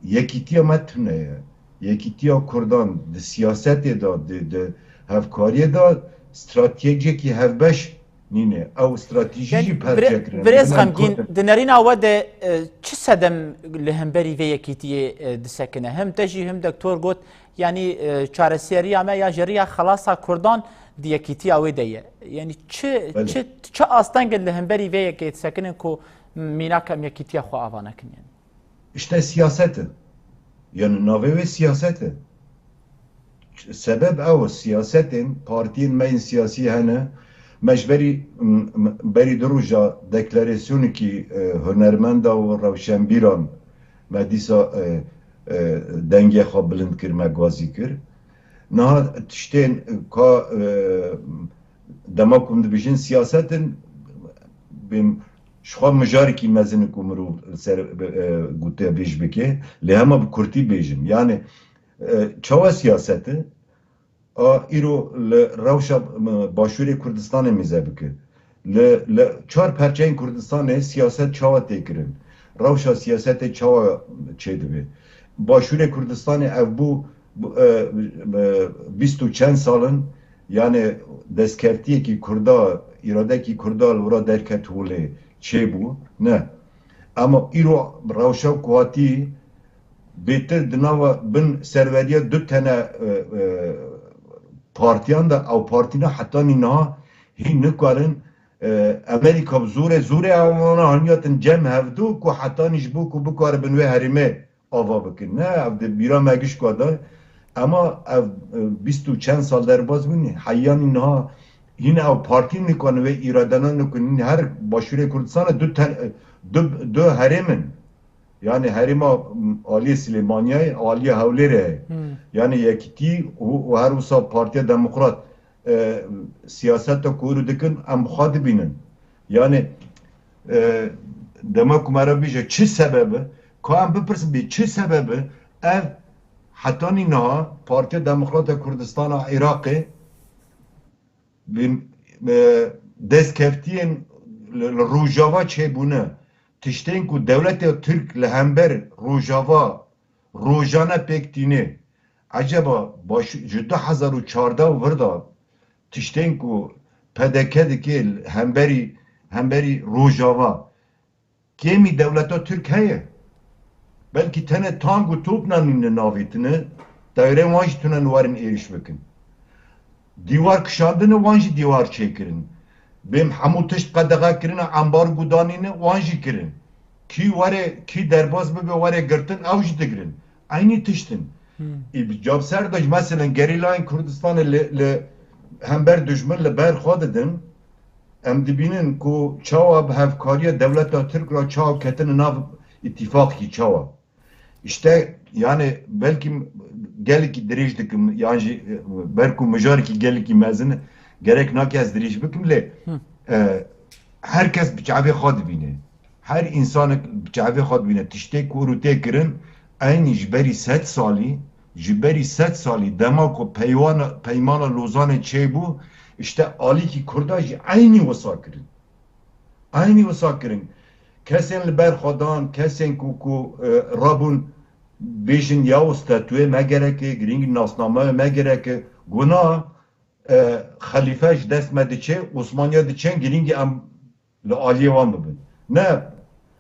yekîtiya me tune ye. Yekîtiya Kurdan di siyasetê de, di, di hevkariyê de stratejiyekî hevbeş nîne. Ew stratejî jî perçe kirine. Birêz Xemgîn, di nerîna we de, e, çi sedem li hemberî vê yekîtiyê, e, disekine? Him te jî him Doktor got, yanî, e, çareseriya me ya ji riya xelasa Kurdan di yekîtiya wê de ye. Yanî çi, çi, çi astengên li hemberî vê yekê disekinin ku mînak em yekîtiya xwe ava nekin yani? İşte siyaset e. Yani navê wê siyaset e. Sebeb ew e, siyasetên, partiyên me yên siyasî hene. Me ji berî, m-, m-, berî du roja deklarasyonekî, e, hunermenda û rewşenbîran me dîsa, e, e, dengê xwe bilind kir, me gazî kir. Niha tiştên ka, e, dema ku em dibêjin siyaset in, bêm, ji xwe mijarekî mezin e ku mirov li ser, e, gotebêj bike, lê hema bi kurtî bêjim. Yani, e, çawa siyaset e? A, îro li rewşa, e, Başûrê Kurdistanê mêze bike. Li, li çar perçeyên Kurdistanê siyaset çawa tê kirin? rewşa siyasetê çawa çêdibe. Başûrê Kurdistanê ev bû, bû, e, e, bîst û çend sal in, yani destkeftiyekî Kurda, îradekî Kurda li wira derket holê çêbû. Ne. Ama îro rewşa ku hatî bêtir di nava bin serveriya du tene, e, e, partiyan de, ew partîna hetanî niha hîn nikarin, e, Amerîka bi zorê, zorê ewana haniyatin cem hevdu ku hetanî ji bo ku bikaribin wê herêmê ava bikin. Ne, ev di bîra me gişka de. Ema ev, e, bîst û çend sal derbas bûn, heyanî niha hîn ew partî nikan wê îradena nikin. Hîn her Başûrê Kurdistana du ten, e, du, du herêm in. Yani herêma, m, aliyê Silêmaniyê, aliyê Hewlêrê heye. Yani Yekîtî û, û her wisa Partiya Demokrat, e, siyaseta ku îro dikin, em xwe dibînin. Yani, e, dema ku me re bêje çi sebeb e, ka em bipirsin bê çi sebeb e, ev hetanî niha Partiya Demokrata Kurdistana Iraqê bi, e, destkeftiyên li, li Rojava çêbûne, tiştên ku dewleta Tirk li hember Rojava rojane pêk tîne. Eceba baş, ji du hezar û çardeh û vir de tiştên ku P D K dike hemberî, hemberî Rojava, kêmî dewleta Tirk heye. Belkî tenê tank û top nanîne navê tine, teyarên wan jî tune werin êrîş bikin. Dîwar kişandine, wan jî dîwar çêkirin. Bêm hemû tişt qedexe kirine, ambargo danîne, wan jî kirin. Kî were, kî derbas bibe were girtin, ew jî digirin. Eynî tişt in. Hmm. Î bi cab ser de jî, meselen, gerîlayên Kurdistanê li, li hember dijmin li ber xwe didin. Em dibînin ku çawa bi hevkariya dewleta Tirk re çawa ketine nav îtîfaqekî çawa. İşte, yani, belkî gelekî dirêj dikim, yan jî, e, ber ku mijarekî gelekî mezin e, gerek nake ez dirêj bikim, lê, Hı. e, her kes bi çavê xwe dibîne. Her insanek bi çavê xwe dibîne. Tiştê ku îro tê kirin, eynî ji berî sed salî, ji berî sed salî dema ku peywana, Peymana Lozanê çêbû, işte alîkî Kurda jî eynî wisa kirin. Eynî wisa kirin. Kesên li ber xwe dan, kesên ku, ku, e, rabûn bêjin ya statuyê me gereke, girîng nasnameyê me gereke, guna, e, xelîfe ji dest me diçe, Osmaniya diçe, girîngî em li aliyê wan bibin. Ne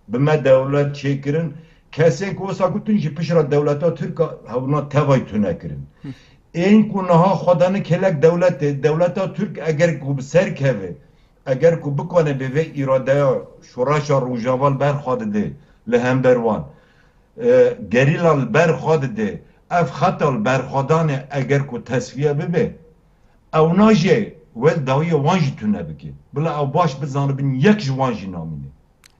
bi me dewlet çêkirin, kesên ku wisa gotin jî pişra dewleta Tirk a hewna tevayî tune kirin. Ên ku niha xwe dane kelek dewletê, dewleta Tirk eger ku bi ser keve, eger ku bikane bi vê îradeya şoreşa Rojava li ber xwe dide li hember wan, e, gerîla li ber xwe dide, ev xeta li ber xwe danê eger ku tesfiye bibe, ew najê wel dawiyê wan jî tune bike. Bila ew baş bizanibin, yek ji wan jî namîne.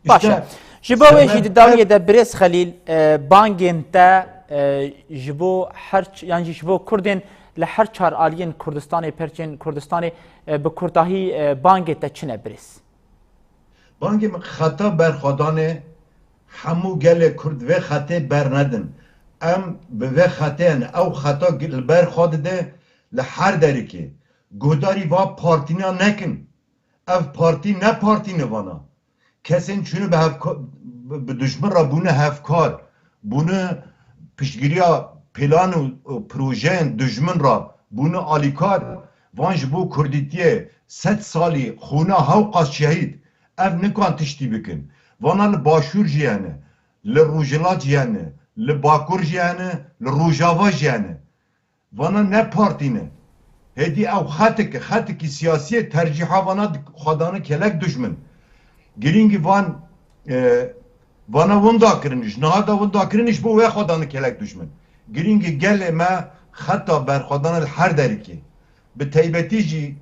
Baş e. Ji bo wê jî di dawiyê de birêz Xelîl, e, bangên te, e, ji bo her ç-, yan jî ji bo Kurdên li her çar aliyên Kurdistanê, perçên Kurdistanê, e, bi kurtahî, e, bangê te çi ne birêz? Bangê min xeta berxwedanê, hemû gelê Kurd vê xetê bernedin. Em bi vê xetê, yani ew xeta gi-, li ber xwe dide li her derikê. Guhdarî va partîna nekin. Ev partî ne partî ne vana. Kesên çûne bi hevka-, bi, bi dijmin re bûne hevkar, bûne piştgiriya plan û, û projeyên dijmin re bûne alîkar, van ji bo kurdîtiyê sed salî xûna hewqas şehîd, ev nikan tiştî bikin. Vana li başûr jî hene, li rojhilat jî hene, li bakur jî hene, li rojava jî hene. Vana ne partî ne. Hêdî ew xetik, xetikî siyasî ye, tercîha vana di-, xwe dane kelek dijmin. Girîngî van, e, vana winda kirin, ji niha da winda kirin, ji bo wê xwe dane kelek dijmin. Girîngî gelê me xeta berxwedana li her derikê. Bi taybetî jî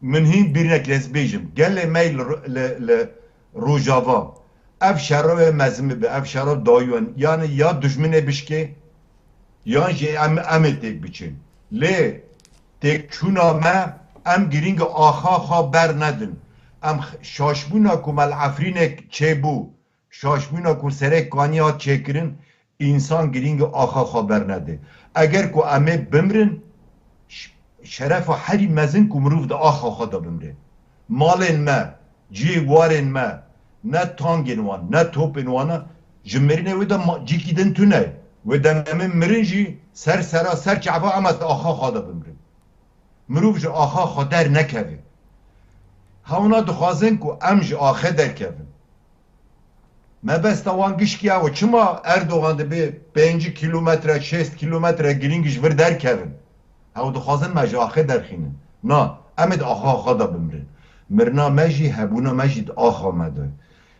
min hîn bîrnek lez bêjim. Gelê me li, li, li Rojava. Ev şero wê mezin bibe, ev şero dayûn. Yani ya dijminê bişkê, yan jî em, em ê têk biçin. Lê têkçûna me, em girîng axa xwe bernedin. Em x-, şaşbûna ku me li Efrînê çêbû, şaşbûna ku serê kanî hat çêkirin, însan girîng axa xwe bernede. Eger ku em ê bimrin, ş-, şerefa herî mezin ku mirov di axa xwe de bimre. Malên me, cihê warên me, ne tangên wan, ne topên wan e. Ji mirinê wê de ma-, cîkî din tune ye. Wê demê mirin jî ser sera, ser çava em ez di axa xwe de bimirin. Mirov ji axa xwe dernekeve. Hewna dixwazin ku em ji axê derkevin. Mebesta wan gişkî ew e. Çima Erdogan dibe pêncî kîlometre, şêst kîlometre girîng ji vir derkevin? Ew dixwazin me ji axê derxînin. Na, em ê di axa xwe de bimirin. Mirina me jî, hebûna me jî di axa me de.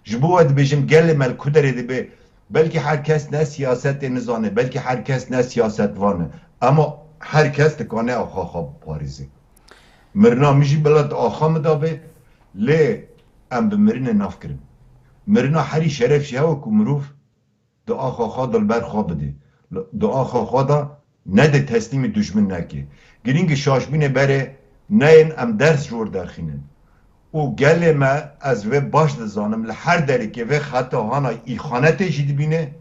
Ji bo we dibêjim, gelê me li ku derê dibe, belkî her kes ne siyasetê nizane, belkî her kes ne siyasetvan e. Ema her kes dikane axa xwe biparêze. Mirina min jî bila di axa min de be, lê em bi mirinê nafikirin. Mirina herî şeref jî hewe ku mirov di axa xwe de li ber xwe bide. Di axa xwe de nede, teslîmî dijmin neke. Girîng e şaşbûnê berê neyên, em ders ji wir derxînin. Û gelê me, ez vê baş dizanim, li her derekê vê xeta hana îxanetê jî dibîne.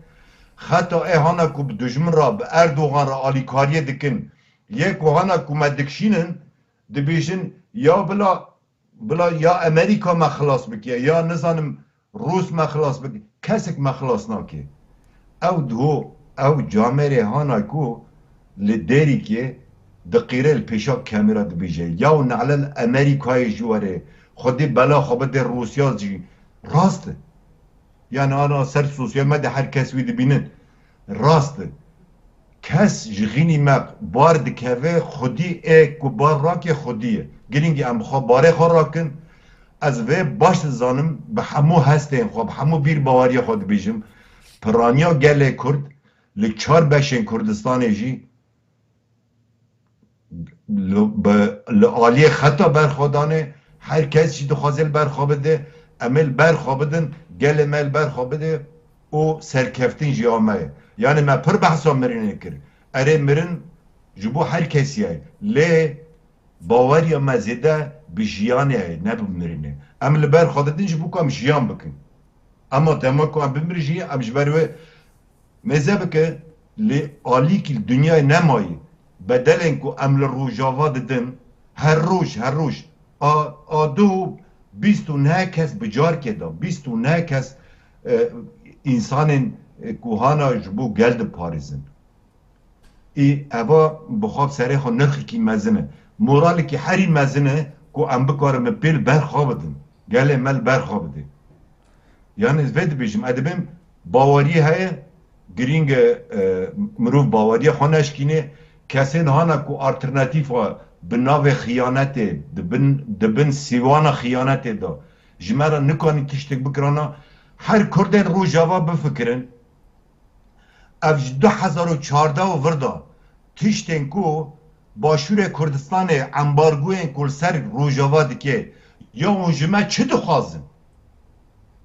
Xeta ê hana ku bi dijmin re, bi Erdogan re alîkariyê dikin, yê ku hana ku me dikişînin, dibêjin, ya bila, bila ya Amerîka me xilas bike, ya nizanim Rûs me xilas bike, kesek me xilas nake. Ew diho, ew camêrê hana ku li Dêrikê diqîre, li pêşa kamera dibêje, yaw nalel Amerîkayê ji were, Xwedê bela xwe bide Rûsya jî. Rast e. Yani ana ser sosyal medya her kes wî dibînin. Rast e. Kes ji xînî me bar dikeve, xwedî ê ku bar rake xwedî ye. Girîng e em bi xwe barê xwe rakin. Ez vê baş dizanim, bi hemû hestên xwe, bi hemû bîr baweriya xwe dibêjim. Piraniya gelê Kurd li çar beşên Kurdistanê jî li, bi, li aliyê xeta berxwedanê, her kes jî dixwaze li ber xwe bide, em ê li ber xwe bidin, gelê me li ber xwe bide û serkeftin jî a me ye. Yani me pir behsa mirinê kir. Erê, mirin ji bo her kesî ye. Lê baweriya me zêde bi jiyanê ye, ne bi mirinê. Em li ber xwe didin ji bo ku em jiyan bikin. Ema dema ku em bimirin jî, em ji ber wê mêze bike, lê alîkî li dinyayê nemayî. Bedelên ku em li Rojava didin, her roj, her roj, a, a du bîst û neh kes bi carkê de, bîst û neh kes, e, însanên, e, ku hana ji bo gel diparêzin. Ê, eva bi xwe bi serê xwe nirxekî mezin e. Moralekî herî mezin e ku em bikarin bi pêl ber xwe bidin. Gelê me li ber xwe bide. Yani ez vê dibêjim, ez dibêm baweriyê heye, girîng e, e, mirov baweriya xwe neşkîne. Kesên hana ku alternatîfa bi navê xiyanetê, di bin, di bin sîwana xiyanetê de ji me re nikanî tiştek bikirana, her Kurdên Rojava bifikirin. Ev ji du hezar û çardeh û vir de tiştên ku Başûrê Kurdistanê embargoyên ku li ser Rojava dike, ya hûn ji me çi dixwazin?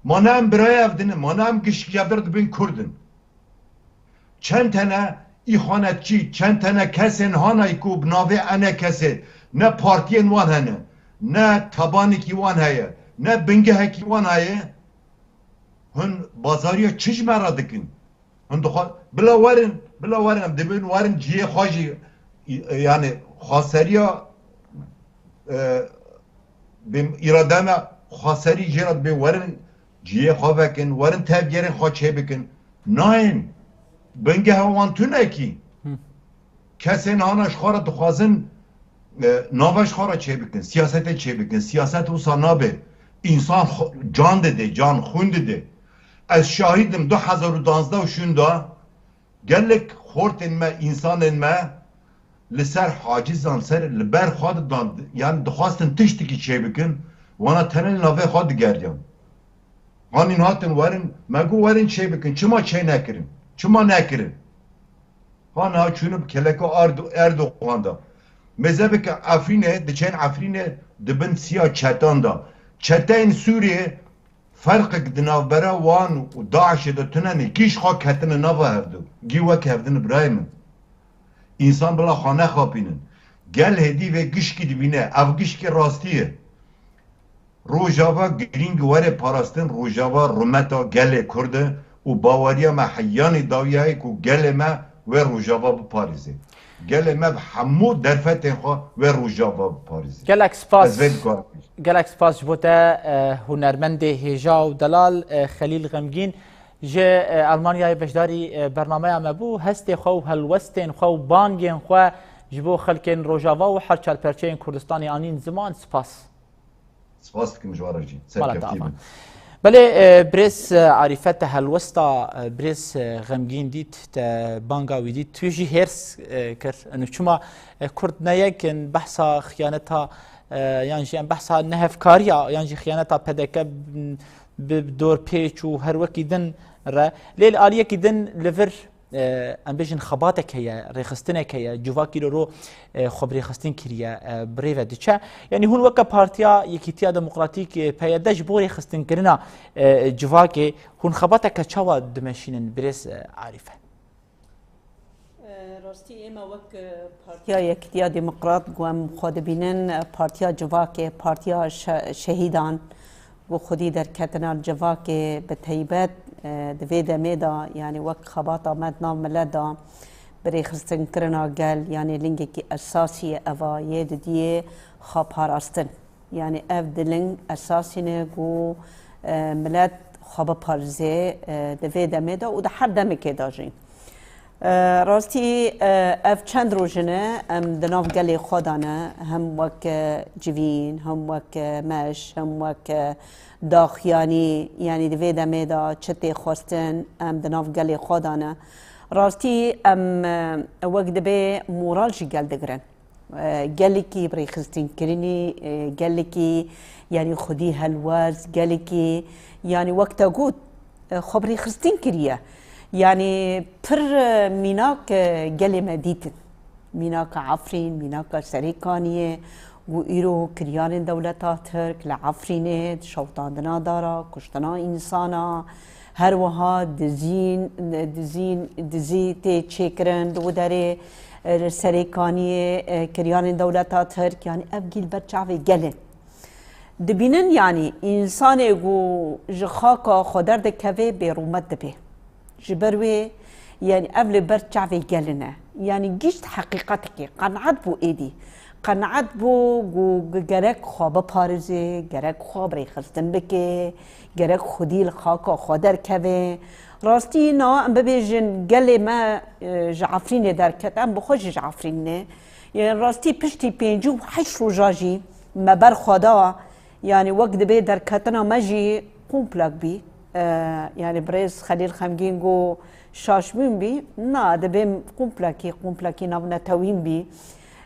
Ma ne em birayê hev din in, ma ne em gişkî hev dibin Kurd in. Çend tene îxanetçî, çend tene kesên hanayî ku bi navê E N K S, ne partiyên wan hene, ne tabanekî wan heye, ne bingehekî wan heye, hûn bazariya çi ji me re dikin? Hûn dixwa-, bila werin, bila werin, em dibin werin cihê xwe jî, e, yani xweseriya, e, bê îrade me xweserî jê re dibê werin cihê xwe vekin, werin tevgerên xwe çêbikin. Nayên, bingeha wan tunekî. Hı. Kesên hana ji xwe re dixwazin, e, nava ji xwe re çêbikin, siyasetê çêbikin. Siyaset wisa nabe. Însan xwe, can dide, can xwîn dide. Ez şahîd im, du hezar û duwazdeh û şûnda gelek xortên me, însanên me li ser hacizan ser li ber xwe didan, yani dixwastin tiştekî çêbikin, wana tenê li navê xwe digeriyan. Hanîn hatin werin, me got werin çêbikin, çima çê nekirin? Çima nekirin? Ha niha çûne bi keleka Erdo-, Erdogan de. Mêze bike Efrînê, diçên Efrînê dibin siya çetan de. Çeteyên Sûriyê ferqek di navbera wan û DAIŞê de tune ne, gîş xwe ketine nava hevdu. Gî wek hevdin birayê min. Însan bila xwe nexapînin. Gel hêdî vê gişkî dibîne. Ev gişkê rastî ye. Rojava girîng were parastin, Rojava rûmeta gelê Kurd e û baweriya me heyanî dawiya ye ku gelê me wê Rojava biparêze. Gelê me bi hemû derfetên xwe wê Rojava biparêze. Gelek spas. Ez vê dikarim. Gelek spas ji bo te, e, hunermendê hêja û delal, e, Xelîl Xemgîn ji, e, Almanyayê beşdarî, e, bernameya me bû. Hestê xwe û helwestên xwe û bangên xwe ji bo xelkên Rojava û her çar perçeyên Kurdistanê anîn ziman. Spas. Spas dikim ji we re jî. Mala te ava. Serkeftî bin. Belê, e, birêz, e, Arîfe, te helwesta, e, birêz, e, Xemgîn dît, te banga wî dît, tu jî hêrs, e, kir. Enu çima, e, Kurd ne yek in behsa xiyaneta, e, yan jî em behsa nehevkariya, yan jî xiyaneta P D K bi, bi dorpêç û her wekî din re. Lê li aliyekî din li vir, e, em bêjin xebatek heye, rêxistinek heye, civakî li ro, e, xwe bi rêxistin kiriye, e, bi rê ve diçe. Yanî hûn weke Partiya Yekîtiya Demokratîk, e, P Y D ji bo rêxistinkirina, e, civakê hûn xebateke çawa dimeşînin birêz, e, Arîfe? E, rastî ême wek, e, Partiya Yekîtiya Demokrat ku em xwe dibînin, e, Partiya Civakê, Partiya Şe-, Şehîdan, ku xwedî derketina li civakê bi teybet, e, di vê demê de, yanî wek xebata me di nav milet de bi rêxistinkirina gel, yanî lingekî esasî ye eva yê didiyê xwe parastin. Yanî ev di ling esasî ne ku, e, milet xwe biparêze, e, di vê demê de û di her demekê de jî. E, rastî, e, ev çend roj in em di nav gelê xwe de ne, hem wek, e, civîn, hem wek, e, meş, hem wek, e, daxuyanî, yanî di vê demê de çi tê xwestin, em di nav gelê xwe de ne. Rastî em, e, wek dibê moral ji gel digirin. E, gelekî bi rêxistinkirinî, e, gelekî, yanî xwedî helwest, gelekî, yanî wek te got, e, xwe bi rêxistin kiriye. Yanî pir, e, mînak, e, gelê me dîtin. Mînaka Efrîn, mînaka Serêkaniyê, ku îro kiryarên dewleta Tirk li Efrînê, şewitandina dara, kuştina însana, her wiha dizîn, dizîn, dizî tê çêkirin di wî derê, e, li Serêkaniyê, e, kiryarên dewleta Tirk, yanî ev gî li ber çavê gelê. Dibînin, yanî, însanê ku ji xaka xwe derdikeve bêrûmet dibe. Ji ber wê, yanî, ev li ber çavê gelin e. Yanî, gişt heqîqetekê, qenaet bû êdî. Qenaet bû ku gerek xwe biparêze, gerek xwe bi rêxistin bike, gerek xwedî li xaka xwe derkeve. Rastî, na, em bibêjin, gelê me, e, ji Efrînê derket, em bi xwe jî ji Efrînê. Yanî, rastî, piştî pêncî û heşt roja jî me ber xwe da, yanî wek dibê derketina me jî komplek bî. E, yanî birêz Xelîl Xemgîn got şaşbûn bî. Na, dibê komplekî, komplekî navnetewîn bî.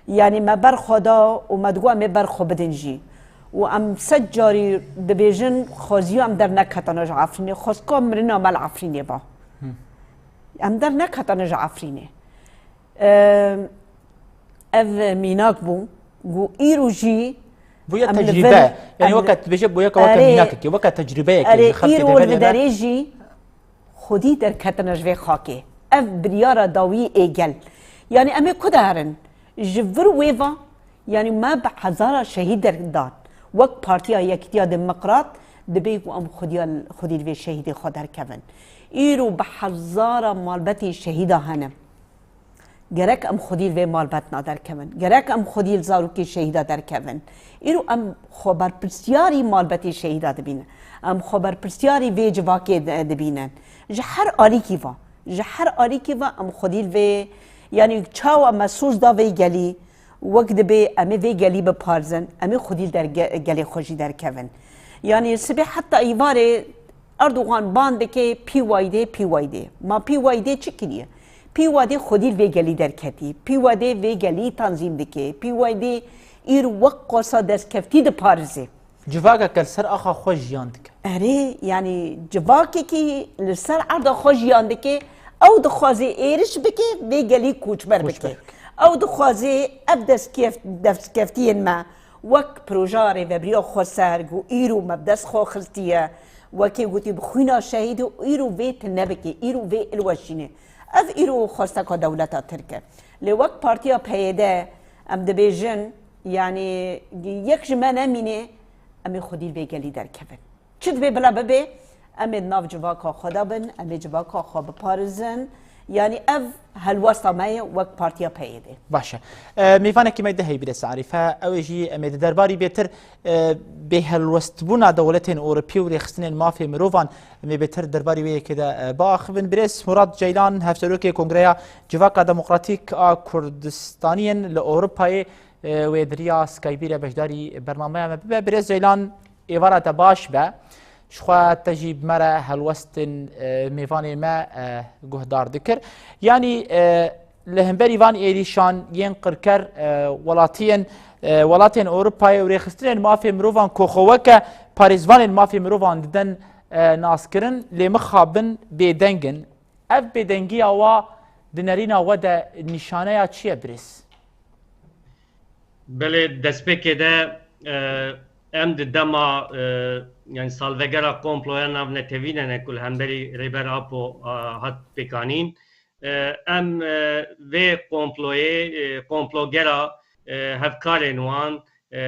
Yanî me ber xwe da û me digot em ê ber xwe bidin jî. Û em sed carî dibêjin xwezî em derneketine ji Efrînê. Xwestka mirina me li Efrînê ba. Em derneketine ji Efrînê. Em, ev mînak bû. Ku îro jî Bûye em li tecrîbe. Vir, Yanî em weke li, dibêje bûye weke, weke erê, mînakekê, weke tecrîbeyekê erê, ji xelkê îro devê li de ne. Derê jî xwedî derketine ji vê xakê. Ev biryara dawî ê gel. Yanî em ê ku de herin? Ji vir wê va, yanî me bi hezara şehîd derdan. Wek Partiya Yekîtiya Demokrat dibê ku em xwedîya, xwedî li vê şehîdê xwe derkevin. Îro bi hezara malbetê şehîda hene. Gerek em xwedî li vê malbetna derkevin. Gerek em xwedî li zarokê şehîda derkevin. Îro em xwe berpirsiyarî malbetê şehîda dibînin. Em xwe berpirsiyarî vê civakê di-, dibînin. Ji her alîkî va. Ji her alîkî va em xwedî li vê, yanî çawa me soz da vê gelî, wek dibê em ê vê gelî biparzin, em ê xwedî li der-, ge-, gelê xwe jî derkevin. Yanî sibê heta îvarê Erdogan ban dike P Y D, P Y D. Ma P Y D çi kiriye? P Y D xwedî li vê gelî derketî. P Y D vê gelî tanzîm dike. P Y D îr wek qasa destkeftî diparizê. Civakeke li ser axa xwe jiyan dike. Erê, yanî civakekî li ser erda xwe jiyan dike, ew dixwaze êriş bike, vê gelî koçber bike. Koçber bike. Ew dixwaze ev destkeft-, destkeftiyên me, wek projeya Rêveberiya Xweser ku îro me bi dest xwe xistiye, wekî gotî bi xwîna şehîdê û îro vê tune bike, îro vê hilweşîne. Ev îro xwesteka dewleta Tirk e. Lê wek Partiya P Y D em dibêjin, yanî yek ji me nemîne, em ê xwedî li vê gelî derkevin. Çi dibê bila bibe, em ê di nav civaka xwe de bin, em ê civaka xwe biparêzin, Yanî ev helwesta me ye wek Partiya P Y D. Baş e. E, mêvanekî me di heyî bîre Serîfe. Ew ê jî em ê di derbarî bêtir, e, bêhelwestbûna dewletên Ewropî û rêxistinên mafê mirovan em ê bêtir derbarî wê yekê de, e, biaxivin. Birêz Murat Ceylan, hevserokê Kongreya Civaka Demokratîk a Kurdistaniyên li Ewropayê, e, wê di riya Skypeî re beşdarî bernameya me bibe. Birêz Ceylan, êvara te baş be. Ji xwe te jî bi me re helwestên, e, mêvanê me, e, guhdar dikir. Yanî, e, li hemberî van êrîşan yên qirker, e, welatiyên, e, welatên Ewropayê û rêxistinên mafê mirovan ku xwe weke parêzvanên mafê mirovan didin, e, naskirin, lê mixabin bêdeng in. Ev bêdengiya wa di nerîna we de nîşaneya çi ye birêz? Belê, destpêkê de, e, em di dema, e, yanî salvegera komploya navnetewî de ne ku li hemberî Rêber Apo, e, hat pêkanîn. E, em, e, vê komployê, e, komplogera, e, hevkarên wan, e,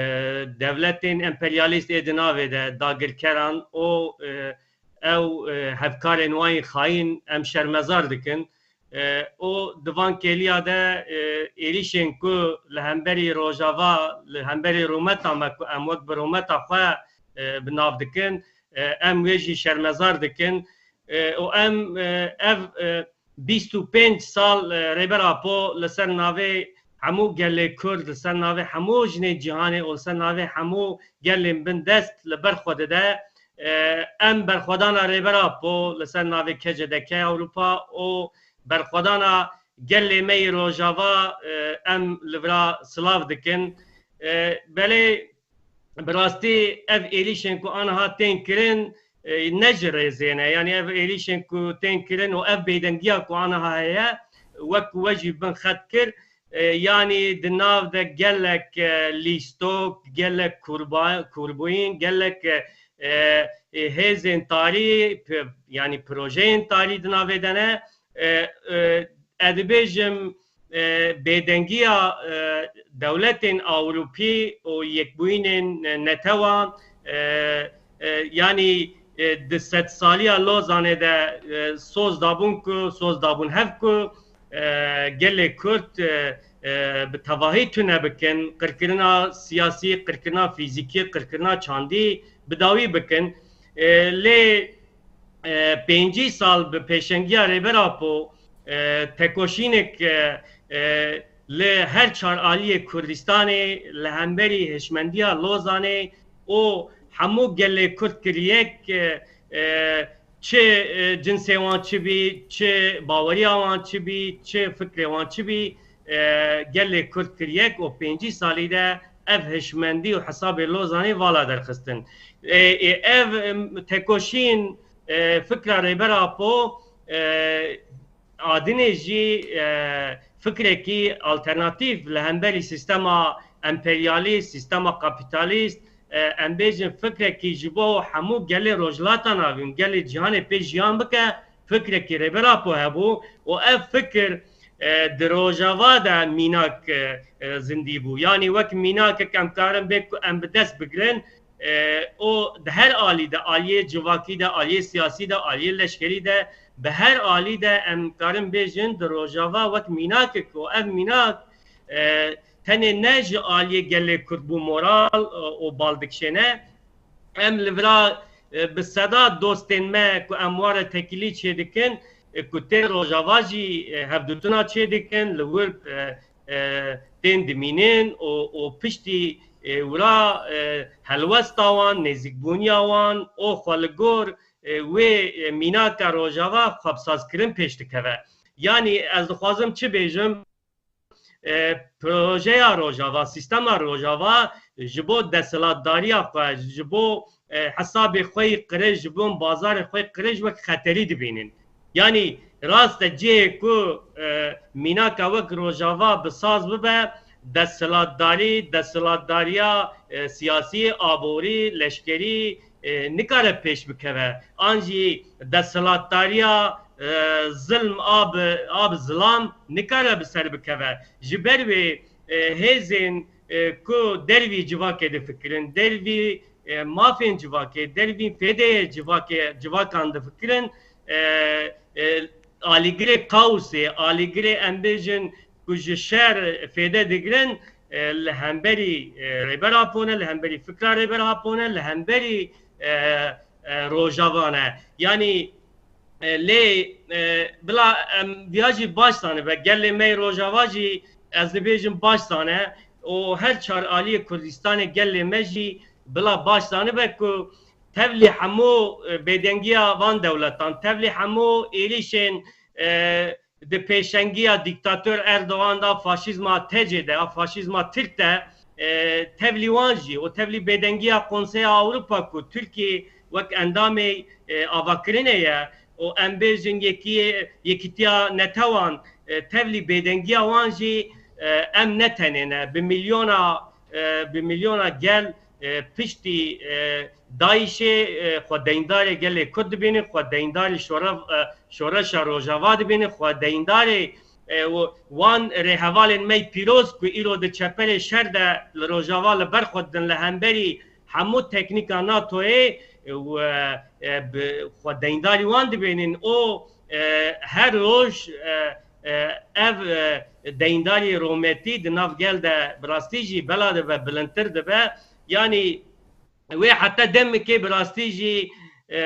dewletên emperyalîst ê di navê de dagirkeran û, e, ew, e, hevkarên wan yê xayîn em şermezar dikin. E, û di van kêliya de, e, êrîşên ku li hemberî Rojava, li hemberî rûmeta me ku em wek bi rûmeta xwe, e, bi nav dikin, e, em wê jî şermezar dikin. E, û em, e, ev, e, bîst û pênc sal, e, Rêber Apo li ser navê hemû gelê Kurd, li ser navê hemû jinên cîhanê û li ser navê hemû gelên bindest li ber xwe dide. E, em berxwedana Rêber Apo li ser navê K C D K Ewropa û berxwedana gelê me yê Rojava, e, em li vira silav dikin. E, belê bi rastî ev êrîşên ku aniha tên kirin, e, ne ji rêzê ne. Yanî ev êrîşên ku tên kirin û ev bêdengiya ku aniha heye, wek we jî bin xet kir, e, yanî di nav de gelek, e, lîstok, gelek kurba-, kurbûyîn, gelek, e, e, e, hêzên tarî, p-, yanî projeyên tarî di navê de ne. E, e, ez dibêjim, e, bêdengiya, e, dewletên Ewropî û yekbûyînên netewan, e, e, yanî, e, di sedsaliya Lozanê de, e, soz dabûn ku, soz dabûn hev ku, e, gelê Kurd, e, e, bi tevahî tune bikin, qirkirina siyasî, qirkirina fîzîkî, qirkirina çandî bi dawî bikin. E, lê, e, pêncî sal bi pêşengiya Rêber Apo, e, tekoşînek, e, e, li her çar aliyê Kurdistanê, li hemberî hişmendiya Lozanê û hemû gelê Kurd kir yek, e, e, çi, e, cinsê wan çi bî, çi baweriya wan çi bî, çi fikrê wan çi bî, e, gelê Kurd kir yek û pêncî salî de ev hişmendî û hesabê Lozanê vala derxistin. E, e, ev, em, tekoşîn, e, fikra Rêber Apo, e, a dinê jî, e, fikrekî alternatîf li hemberî sîstema emperyalîst, sîstema kapîtalîst, e, em bêjin fikrekî ji bo hemû gelê Rojhilata Navîn, gelê cîhanê pê jiyan bike, fikrekî Rêber Apo hebû û ev fikir, e, di Rojava de mînak, e, e, zindî bû. Yanî wek mînakek em karin bê ku em bi dest bigirin, e, û di her alî de, aliyê civakî de, aliyê siyasî de, aliyê leşkerî de, bi her alî de em karin bêjin di Rojava wek mînakek û ev mînak, e, tenê ne ji aliyê gelê Kurd bû moral, e, û bal dikişêne. Em li vira, e, bi seda dostên me ku em wan re tekîlî çêdikin, e, ku tên Rojava jî, e, hevdûtina çêdikin, li wir, e, e, tên dimînin û, û piştî, e, wira, e, helwesta wan, nêzîkbûniya wan û xwe li gor, e, wê, e, mînaka Rojava xwebsazkirin pêş dikeve. Yanî ez dixwazim çi bêjim? E, projeya Rojava, sîstema Rojava ji bo desthilatdariya xwe, ji bo, e, hesabê xwe yî qirêj, ji bo bazarê xwe yî qirêj wek xeterî dibînin. Yanî rast e, cihê ku, e, mînaka wek Rojava bi saz bibe, desthilatdarî, desthilatdariya, e, siyasî, aborî, leşkerî, e, nikare pêş bikeve. An jî desthilatdariya, e, zilm a bi, a bi zilam nikare bi ser bikeve. Ji ber wê, e, hêzên, e, ku dervî civakê difikirin, dervî, e, mafên civakê, dervî fêdeyê civakê, civakan difikirin, e, e, alîgirê kaosê, alîgirê em bêjin ku ji şer fêde digirin, e, li hemberî, e, Rêber Apo ne, li hemberî fikra Rêber Apo ne, li hemberî, e, e, Rojava ne. Yanî, e, lê, e, bila em viya jî baş zanibe, gelê me yê Rojava jî ez dibêjim baş zane û her çar aliyê Kurdistanê gelê me jî bila baş zanibe ku tevlî hemû, e, bêdengiya van dewletan, tevlî hemû êrîşên, e, di pêşengiya dîktator Erdogan de, faşîzma T C'de, a faşîzma Tirk de, e, tevlî wan jî û tevlî bêdengiya Konseya Ewropa ku Tirkiye wek endamê, e, avakirinê ye û em bêjin yekî-, yekîtiya netewan, e, tevlî bêdengiya wan jî, e, em ne tenê ne. Bi milyona, e, bi milyona gel, e, piştî, e, DAIŞ'ê, e, xwe deyndarê gelê Kurd dibînin, xwe deyndarê şore-, e, şoreşa Rojava dibînin, xwe deyndarê, e, û wan rêhevalên me yê pîroz ku îro di çeperê şer de li Rojava li ber xwe didin, li hemberî hemû teknîka NATO'yê, e, û, e, e, bi xwe deyndarî wan dibînin. O, e, her roj, e, e, ev, e, deyndarî rometî di nav gel de bi rastî jî bela dibe, bilindtir dibe. Yanî wê heta demekê bi rastî jî, e,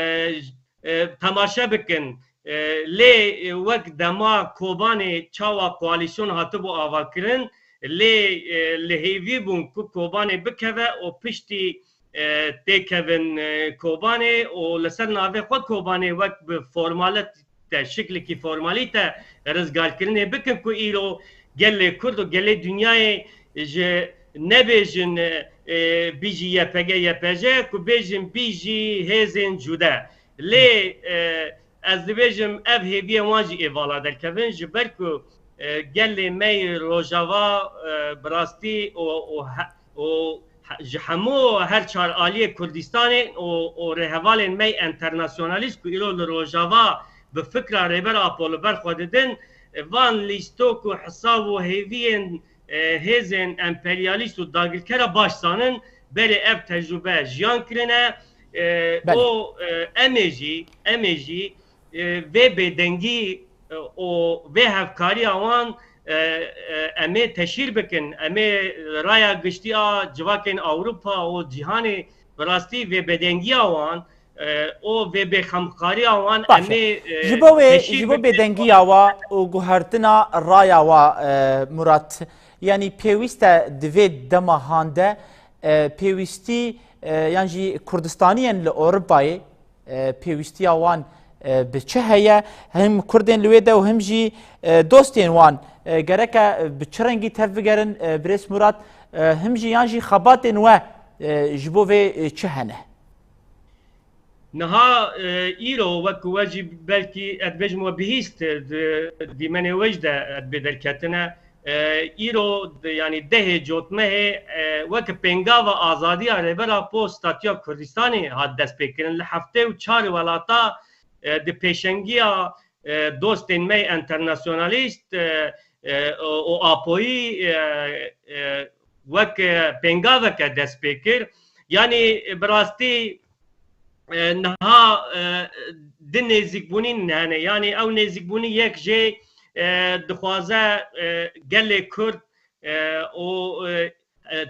e, temaşe bikin. E, lê, e, wek dema Kobanê çawa koalîsyon hatibû avakirin, lê, e, li hêvî bûn ku Kobanê bikeve û piştî, e, têkevin, e, Kobanê û li ser navê xwe Kobanê wek bi formalîte, şiklekî formalîte rizgarkirinê bikin ku îro gelê Kurd û gelê dinyayê ji nebêjin, e, e, bijî Y P G, Y P J, ku bêjin bijî hêzên cude. Lê, e, ez dibêjim ev hêviyên wan jî ê vala derkevin, ji ber ku, e, gelê me yê Rojava, e, bi rastî û, û he-, û he-, ji hemû her çar aliyê Kurdistanê û, û rêhevalên me yê enternasyonalîst ku îro li Rojava bi fikra Rêber Apo li ber xwe didin, e, van lîstok û hesab û hêviyên, e, hêzên emperyalîst û dagirkera baş zanin, berê ev tecrube jiyan kirine, e, Belê. û, e, em ê jî, em ê jî, e, vê bêdengî, e, û vê hevkariya wan, e, e, em ê teşhîr bikin, em ê raya giştî a civakên Ewropa û cîhanê bi rastî vê bêdengiya wan, e, û vê bêxemkariya wan Baş em e. ê, e, Ji bo wê, teşhîr ji bo bikin. bêdengiya wa û guhertina raya wa, e, Murat, yanî pêwîst e di vê dema han de, e, pêwîstî, e, yan jî Kurdistaniyên li Ewropayê, e, pêwîstiya wan, e, bi çi heye? Hem Kurdên li wê de û hem jî, e, dostên wan, e, gereke, e, bi çi rengî tev bigerin, e, Birêz Murat, e, hem jî yan jî xebatên we, e, ji bo vê, e, çi hene? Niha, e, îro wek we jî belkî ez dibêjim we bihîst, di dîmenê we jî de ez dibê derketine. E, îro di, yanî dehê cotmehê, e, wek pêngava azadiya Rêber Apo statûya Kurdistanê hat destpêkirin. Li heftê û çar welata, e, di pêşengiya, e, dostên me yê enternasyonalîst, e, e, û, û Apoyî, e, e, wek, e, pêngaveke dest pê kir. Yanî, e, bi rastî, e, niha, e, di nêzîkbûnî hene. Yanî ew nêzîkbûnî yek jê, e, dixwaze, e, gelê Kurd, e, û, e, e,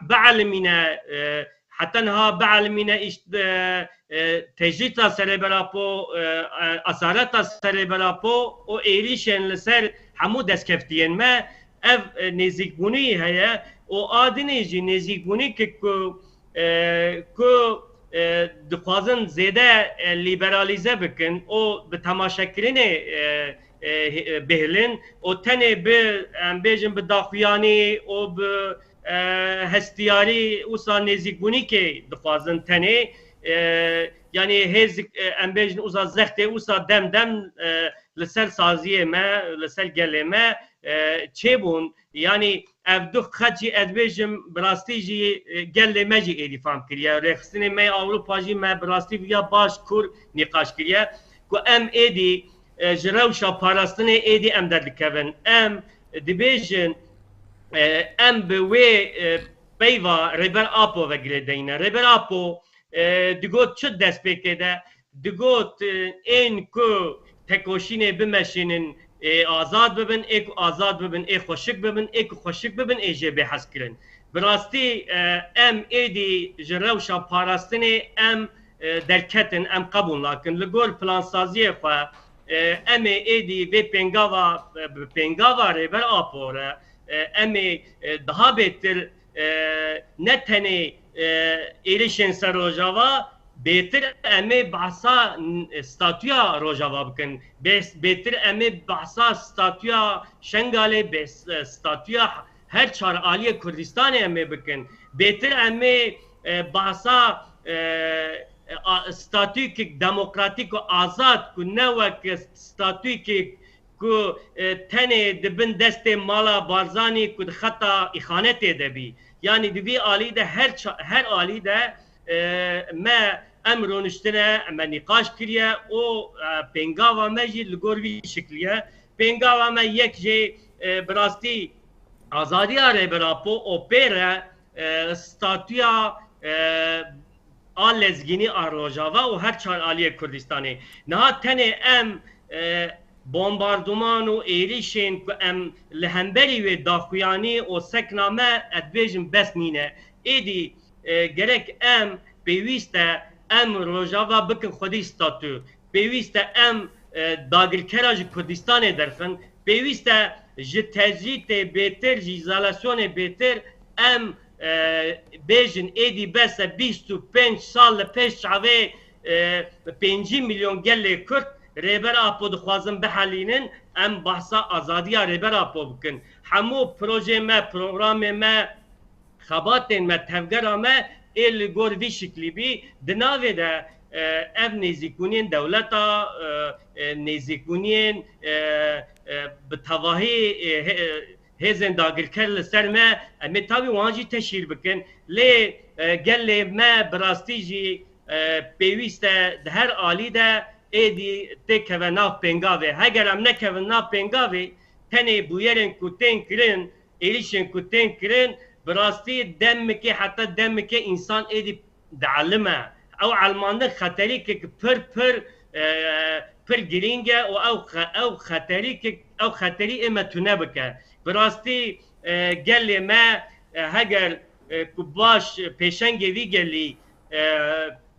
bielmîne, e, heta niha bielmîne îşt-, e, e, tecrîta ser Rêber Apo, e, e, esareta ser Rêber Apo û êrîşên li ser hemû destkeftiyên me. Ev, e, nêzîkbûnî heye û a dinê jî nêzîkbûnî ki ku, e, ku, e, dixwazin zêde, e, lîberalîze bikin û bi temaşekirinê, e, e, e, bihêlin û tenê bi, em bêjin, bi daxuyanî û bi, e, hestiyarî wisa nêzîkbûnîkê dixwazin tenê. E, yanî hêzik, e, em bêjin, wisa zextê wisa dem dem, e, li ser saziyê me, li ser gelê me, e, çêbûn. Yanî ev du xet jî ez dibêjim, bi rastî jî, e, gelê me jî êdî fam kiriye. Rêxistinê me yê Ewropa jî me bi rastî viya baş kûr nîqaş kiriye ku em êdî, e, ji rewşa parastinê êdî em derdikevin. Em dibêjin, e, em bi wê, e, peyva Rêber Apo ve girêdayî ne. Rêber Apo, e, digot çi destpêkê de, digot, e, ên ku tekoşînê bimeşînin, ê azad bibin, ê ku azad bibin, ê xweşik bibin, ê ku xweşik bibin, ê jê bê hezkirin. Bi rastî, e, em êdî ji rewşa parastinê em, e, derketin, em qebûl nakin. Li gor plansaziyê xwe, e, em ê êdî vê pêngava, e, bi pêngava Rêber Apo re, e, em ê, e, daha bêtir, e, ne tenê, e, êrişên ser Rojava, bêtir em ê behsa, n-, statûya Rojava bikin. Bê-, bêtir em ê behsa statûya Şengalê, bê-, statûya her çar aliyê Kurdistanê em ê bikin. Bêtir em ê, e, behsa, e, a, statûyekek demokratîk û azad ku ne wek statûyekek ku, e, tenê di bin destê mala Barzanî ku di xeta îxanetê de bî. Yanî di vî alî de her ça-, her alî de, e, me em rûniştine, me nîqaş kiriye û, e, pêngava me jî li gor vî şiklî ye. Pêngava me yek jê, e, bi rastî azadiya Rêber Apo û pê re, e, statûya, e, a lezgînî a Rojava û her çar aliyê Kurdistanê. Niha tenê em, e, bombarduman û êrişên ku em li hemberî wê daxuyanî û sekna me, ez dibêjim bes nîne. Êdî, e, gerek em pêwîst e em Rojava bikin xwedî statû. Pêwîst e em, e, dagirkera ji Kurdistanê derxin. Pêwîst e ji tecrîtê bêtir, ji îzolasyonê bêtir em, e, bêjin êdî bes e, bîst û pênc sal li pêş çavê, e, pêncî milyon gelê Kurd Rêber Apo dixwazin bihelînin, em behsa azadiya Rêber Apo bikin. Hemû projê me, programê me, xebatên me, tevgera me ê li gor vî şiklî bî. Di navê de, e, ev nêzîkbûniyên dewleta, e, e, nêzîkbûniyên, e, e, bi tevahî, e, hê-, e, hêzên dagirker li ser me, em ê tabî wan jî teşhîr bikin. Lê, e, gelê me bi rastî jî, e, pêwîst e di her alî de êdî têkeve nav pêngavê. Heger em nekevin nav pêngavê, tenê bûyerên ku tên kirin, êrişên ku tên kirin, bi rastî demikê, heta demikê însan êdî dielime. Ew elmandin xeterîkek pir, pir, e, pir girîng e û ew xe-, ew xeterîkek, ew xeterî ê me tune bike. Bi rastî, e, gelê me, e, heger, e, ku baş pêşengê vî gelî, e,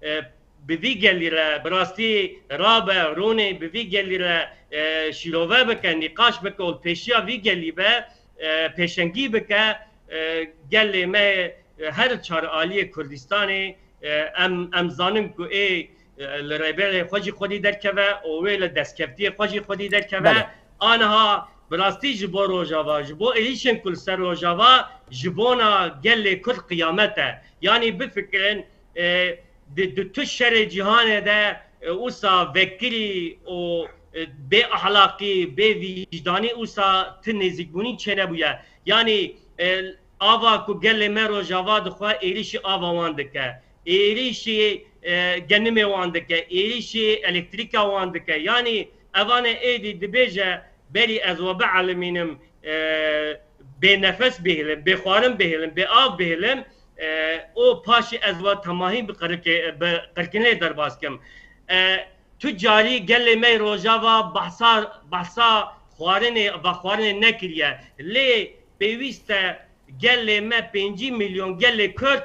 e, bi vî gelî re bi rastî rabe, rûnê bi vî gelî re, e, şîrove bike, nîqaş bike û li pêşiya vî gelî be, e, pêşengî bike, e, gelê me, e, her çar aliyê Kurdistanê, e, em, em zanin ku ê, e, li rêberê xwe jî xwedî derkeve û wê li destkeftiyê xwe jî xwedî derkeve. Bele. Aniha bi rastî ji bo Rojava, ji bo êrişên ku li ser Rojava, ji bona gelê Kurd qiyamet e. Yanî bifikirin, e, di, di tu şerê cîhanê de, e, wisa vekirî û, e, bê ahlaqî, bê vîcdanî wisa tu nêzîkbûnî çênebûye. Yanî, e, ava ku gelê me Rojava dixwe êrîşî ava wan dike, êrîşî, e, genimê wan dike, êrîşî elektrîka wan dike. Yanî evane êdî dibêje, berî ez we bielimînim, e, bê nefes bihêlim, bê xwarin bihêlim, bê av bihêlim, e, û paşê ez we temahî bi qirikê, bi qirkinê derbas kim. E, tu carî gelê me Rojava behsa, behsa xwarinê, vexwarinê nekiriye. Lê pêwîst e gelê me pêncî milyon gelê Kurd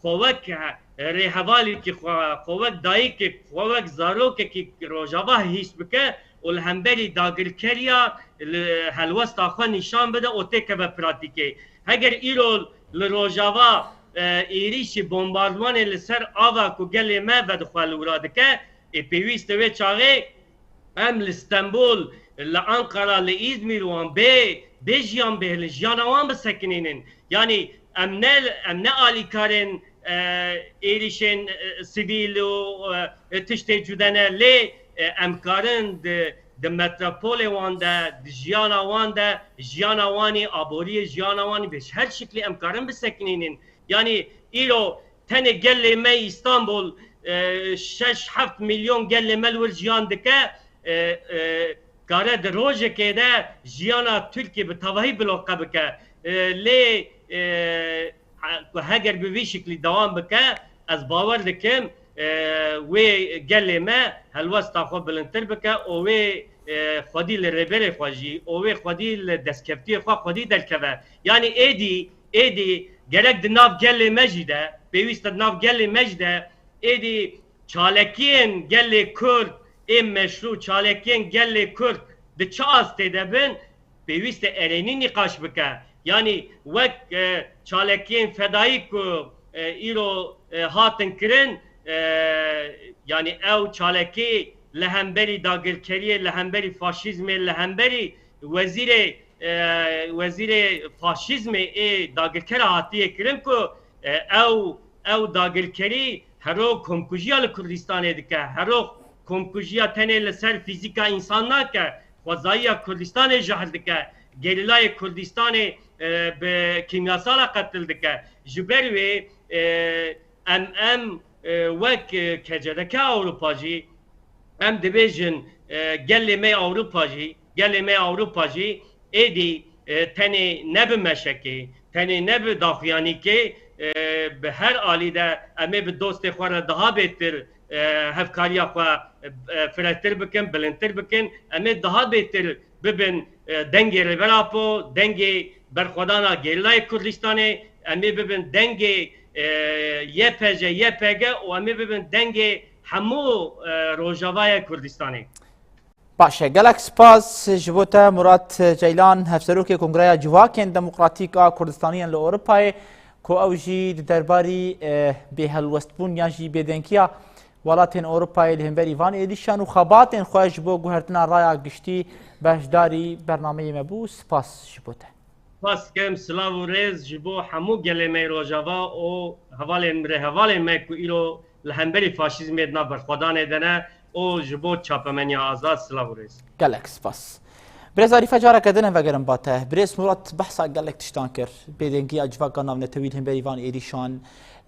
xwe wek rêhevalekî xwe, xwe wek dayikek, xwe wek zarokekî Rojava hîs bike û li hemberî dagirkeriya li helwesta xwe nîşan bide û têkeve pratîkê. Heger îro li Rojava, e, êrîşî, bombardmanê li ser ava ku gelê me vedixwe li wira dike, ê pêwîst e wê çaxê em li Stenbol, li Ankara, li Îzmîr wan bê, bê jiyan bihêlin, jiyana wan bisekinînin. Yanî em ne, em ne alîkarên, e, êrîşên, e, sivîl û, e, tiştê cude ne, lê, e, em karin di, di metropolê wan de, di jiyana wan de, jiyana wanî, aboriyê jiyana wanî, bi her şiklî em karin bisekinînin. Yanî îro tenê gelê me Îstanbul, e, şeş heft milyon gelê me li wir jiyan dike, e, e, kare di rojekê de jiyana Tirkiyê bi tevahî bloke bike. E, lê, e, ku heger bi vî şiklî dewam bike, ez bawer dikim, e, wê gelê me helwesta xwe bilindtir bike û wê, e, xwedî li rêberê xwe jî û wê xwedî li destkeftiyê xwe xwedî derkeve. Yanî êdî, êdî gerek di nav gelê me jî de, pêwîst e di nav gelê me jî de, êdî çalakiyên gelê Kurd ê meşrû, çalakiyên gelê Kurd di çi astê de bin, pêwîst e erênî nîqaş bike. Yanî wek, e, çalakiyên fedayî ku, e, îro, e, hatin kirin, e, yanî ew çalakî li hemberî dagirkeriyê, li hemberî faşîzmê, li hemberî wezîrê, e, wezîrê faşîzmê ê dagirkera hatiye kirin ku, e, ew, ew dagirkerî hero komkujiya li Kurdistanê dike, hero komkujiya tenê li ser fîzîka însan nake, xwezayîya Kurdistanê jehl dike, gerîlayê Kurdistanê, e, bi kîmyasala qetil dike. Ji ber wê, e, em, em, e, wek, e, K C D K Ewropa jî, em dibêjin, e, gelê me Ewropa jî, gelê me Ewropa jî êdî, e, tenê ne bi meşekê, tenê ne bi daxuyanîkê, e, bi her alî de em ê bi dostê xwe re daha bêtir, e, hevkariya xwe, e, firehtir bikin, bilindtir bikin. Em ê daha bêtir bibin, e, dengê Rêber Apo, dengê berxwedana gerîlayê Kurdistanê, em ê bibin dengê, e, Y P J, Y P G û em ê bibin dengê hemû, e, Rojavaya Kurdistanê. Baş e. Gelek spas ji bo te Murat Ceylan, Hevserokê Kongreya Civakên Demokratîk a Kurdistanî yên li Ewropayê, ku ew jî di derbarî, e, bêhelwestbûn yan jî bêdengiya welatên Ewropayê li hemberî van êrîşan û xebatên xwe ji bo guhertina raya giştî beşdarî bernameyê me bû. Spas ji bo te. Spas dikim, silav û rêz ji bo hemû gelê me yê Rojava û hevalên, rêhevalên me ku îro li hemberî faşîzmê di nav berxwedanê de ne û ji bo çapemeniya azad silav û rêz. Gelek spas. Birêz Arîfe, careke din em vegerin ba te. Birêz Murat behsa gelek tiştan kir. Bêdengiya civaka navnetewî li hemberî van êrîşan.